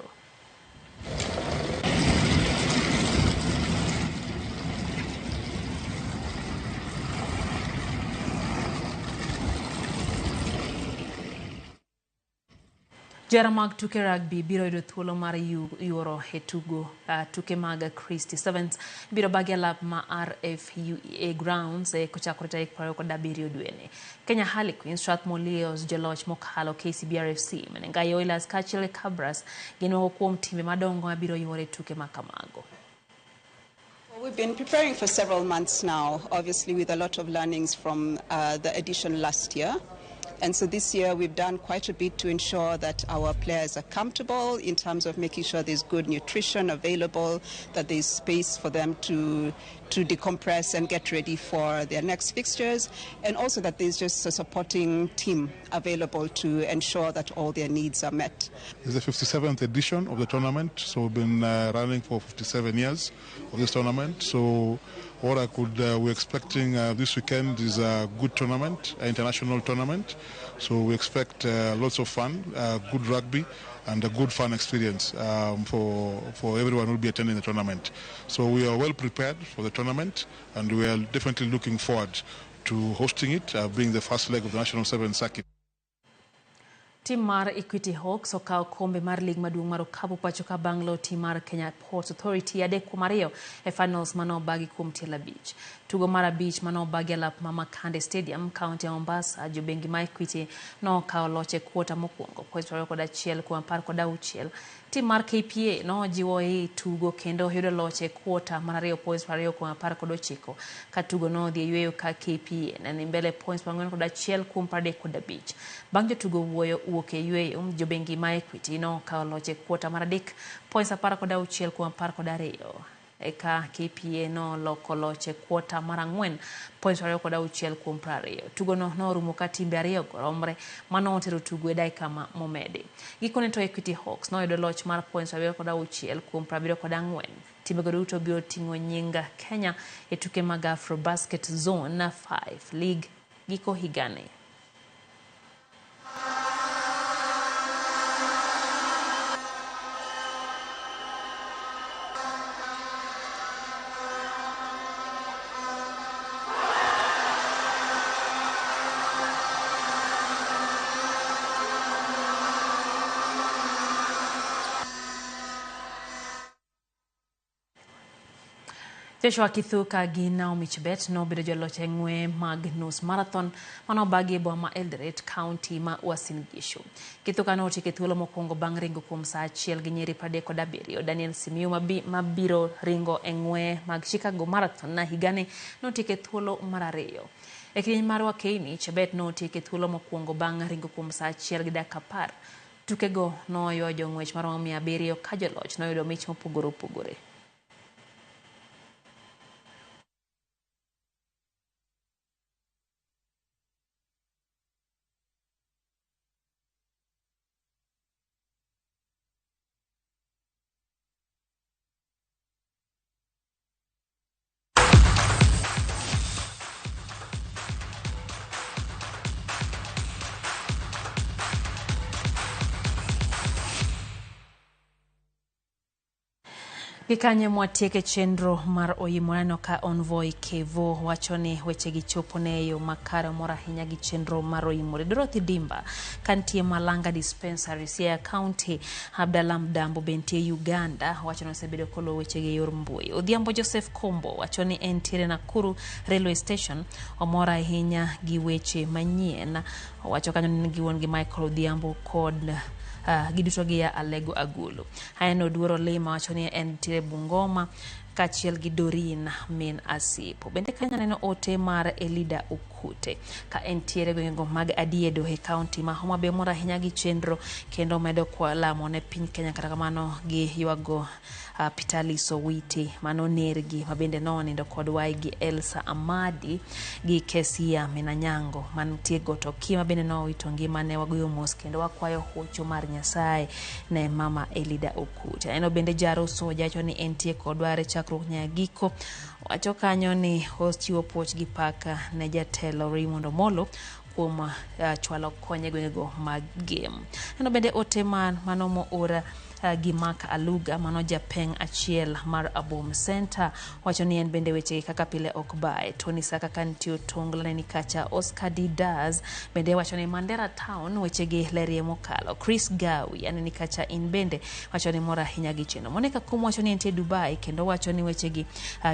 Johera mag tuke rugby biro yudo thuolo mar yuoro e tugo tuke mag Christie Sevens biro bagi alap ma RFUEA Grounds kochakore tarik 27 dweni. Kenya Harlequins, Strathmore Leos, joloch mokalo KCB RFC, Menengai Oilers kaachiel gi Kabras gin moko kuom timbe madongo mabiro yuoro e tuke ma kamago. We've been preparing for several months now, obviously with a lot of learnings from the edition last year. And so this year we've done quite a bit to ensure that our players are comfortable in terms of making sure there's good nutrition available, that there's space for them to decompress and get ready for their next fixtures, and also that there's just a supporting team available to ensure that all their needs are met. It's the 57th edition of the tournament, so we've been running for 57 years of this tournament. So what I could, we're expecting this weekend is a good tournament, an international tournament. So we expect lots of fun, good rugby, and a good fun experience for everyone who will be attending the tournament. So we are well prepared for the tournament, and we are definitely looking forward to hosting it, being the first leg of the National 7 circuit. Tim mar Equity Hawks okawo kombe mar lig maduong' mar okapu pacho ka bang' loyo tim mar Kenya Ports Authority 3-2 e finals manobagi kuom tielo 5. Tugo mar 5 manobagi alap ma Makande Stadium, kaunti ya Mombasa, jobengi ma Equity nokawo loch e kwota mokwongo points 21 kuom 16. Tim mar KPA nojiwo e tugo kendo yudo loch e kwota mar 2 points 20 kuom 19 ka tugo nodhi e yweyo ka KPA ne ni mbele points 41 kuom 35. Bang' jotugo wuok e yweyo, jobengi ma Equity nokawo loch e kwota mar 3 points 16 kuom 12. Eka KPA noloko loch e kwota mar 4 points 26 kuom 20. Tugono norumo ka timbe 2 romre mano otero tugo e dakika momedi. Gikone to Equity Hawks noyudo loch mar points 76 kuom 74. Timbego duto biro ting'o nying Kenya e tuke mag Afrobasket Zone 5 League giko higani. Joshua Kithuka gi Naomi Chebet nobedo joloch e ng'we mag nus marathon manobagi e boma ma Eldoret, kaunti ma Uasin Gishu. Kithuka notieko e thuolo mokwongo bang' ringo kuom saa 1 gi nyiri 37. Daniel Simiyu mabiro ringo e ng'we mag Chicago Marathon na higani notieko e thuolo mar 2. E kidieny mar Wakeini, Chebet notieko e thuolo mokwongo bang' ringo kuom saa 1 gi dakika 10. Tukego noywayo jong'wech maromo 700 ka joloch noyudo mich mopogore opogore. Gikanye mwatieke chenro mar Oimo. Aneno ka Envoy Kevo wacho ni wechegi chopo ne yo makare, mor ahinya gi chenro mar Oimore. Dorothy Dimba kantie Malanga Dispensary, Siaya County. Abdallah Mdambo be nitie Uganda, wacho ni osebedo koluwo wechegi e yor mbui. Odhiambo Joseph Kombo wacho ni entiere Nakuru Railway Station, omor ahinya gi weche manyien. Owacho kanyo ni giwuon gi Michael Odhiambo kod giduto gia Alego Agulu. Aneno Duoro Lima wacho ni entiere Bungoma kaachiel gi Dorin min Asipo. Bende kanyo aneno ote mar Elida Okute ka entiere gwengego mag Adiedo e kaunti ma Homa Bay, mor ahinya gi chenro kendo medo kwa lamo ne piny Kenya. Kata kamano gi ywago Pitalis Owiti mano nergi ma bende nonindo kod waigi Elsa Amadi gi Kesia Minanyango mantie Gotoki ma bende nowito ngimane. Wagoyo mos kendo wakwayo hocho mar Nyasaye ne mama Elida Okute. Aneno bende Jaroso jacho ni entie kodwa e chakruok nyaka giko. Wacho kanyo ni ochiwo puoch gi paka ne jatelo Raymond Omolo kuom chwalo kony e gwengego mag Gem. Aneno bende ote mano moor gi Mark Aluga mano japeng achiel mar Abom Center wacho ni en bende wechegi kaka pile ok bae. Tony Saka kantie Otongla neni kacha. Oscar Didas bende wacho ni Mandera Town wechegi lerie mokalo. Chris Gawi aneni kacha in bende wacho ni mor ahinya gi chenro. Monica Kum wacho ni entie Dubai kendo wacho ni wechegi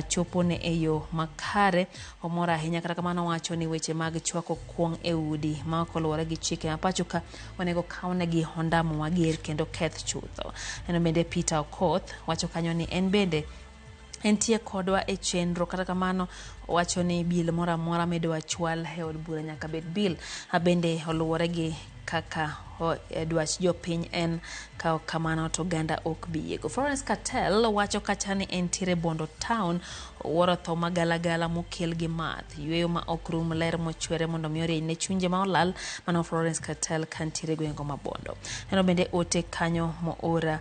chopo ne e yo makare, omor ahinya. Kata kamano wacho ni weche mag chwako kuong' e udi ma ok oluwore gi chike ma pacho ka onego kawnegi ondamo mager kendo keth chutho. Neno bende Peter Okoth wacho kanyo ni en bende entie kodwa e chenro. Kata kamano wacho ni bil moro amora midwa chwal e od bura nyaka bed bil bende oluwore gi kaka dwach jopiny en, ka ok kamano to oganda ok bi yiego. Florence Cartel wacho kacha ni entiere Bondo Town, owuoro tho magalagala mokel gi math, yweyo ma ok rum, ler mochwere mondo mi orieny ne chunje ma olal. Mano Florence Cartel kantiere gwengego ma Bondo. Neno bende ote kanyo moora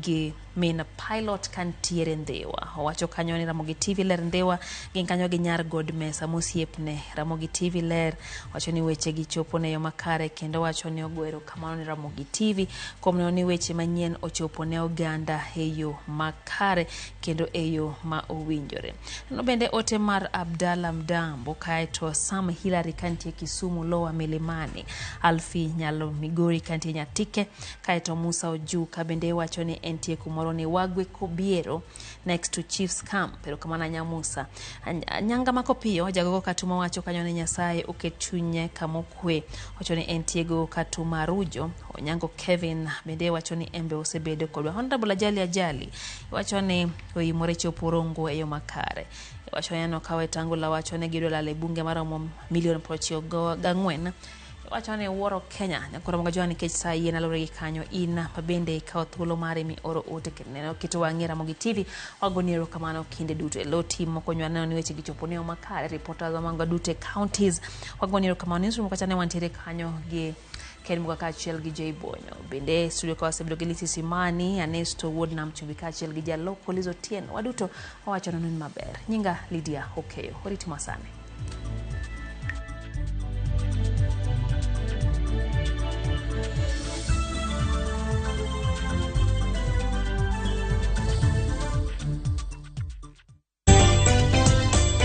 gi min pilot kantiere Ndhiwa. Owacho kanyo ni Ramogi TV ler Ndhiwa, gin kanyo gi nyar God Mesa mosiepne. Ramogi TV ler, wacho ni weche gi chopo ne yo makare kendo wacho ni ogo erokamano ne Ramogi TV kuom neno ni weche manyien ochopo ne oganda e yo makare kendo e yo ma owinjore. Neno bende ote mar Abdalla Mdambo, kaeto Sam Hillary kantie Kisumu Lower Milimani, Alfie Nyalo Migori kantie Nyatike, kaeto Musa Ojuka bende wacho ni entie kumoro ni Wagwe Kobiero next to Chiefs Camp. Erokamano anya Musa. Nyanga mako piyo jagogo Katuma wacho kanyo ni Nyasaye oket chunye kamokwe. Wacho ni entie go Katuma Rujo. Onyango Kevin bende wacho ni embe osebedo kodwa. Honorable Ajali Ajali wacho ni oimore chopo Rongo e yo makare. Wacho ni kawe Tangula wacho ni gidwa lalo e bunge maromo milion 94. Wacho ni wuoro Kenya nyakoro mga nikech sa yien alore gi kanyo in ma bende ikawo thuolo mari mi oro ote kendo neno keto wang'i Ramogi TV. Wagoni erokamano kinde duto e lo team mokonywa neno ni weche gi chopo ne yo makare, reporters wamango duto e counties wagoni erokamano. Newsroom kacha ne wantiere kanyo gi Ken Muga kaachiel gi Jay Bonyo. Bende studio ka wasebedo gi Lisi Simani, Anesto Wuod Nam Chumbi kaachiel gi jaloko Liz Otieno. Waduto wawacho nonu ni maber. Nyinga Lydia Okeyo. Oriti masane.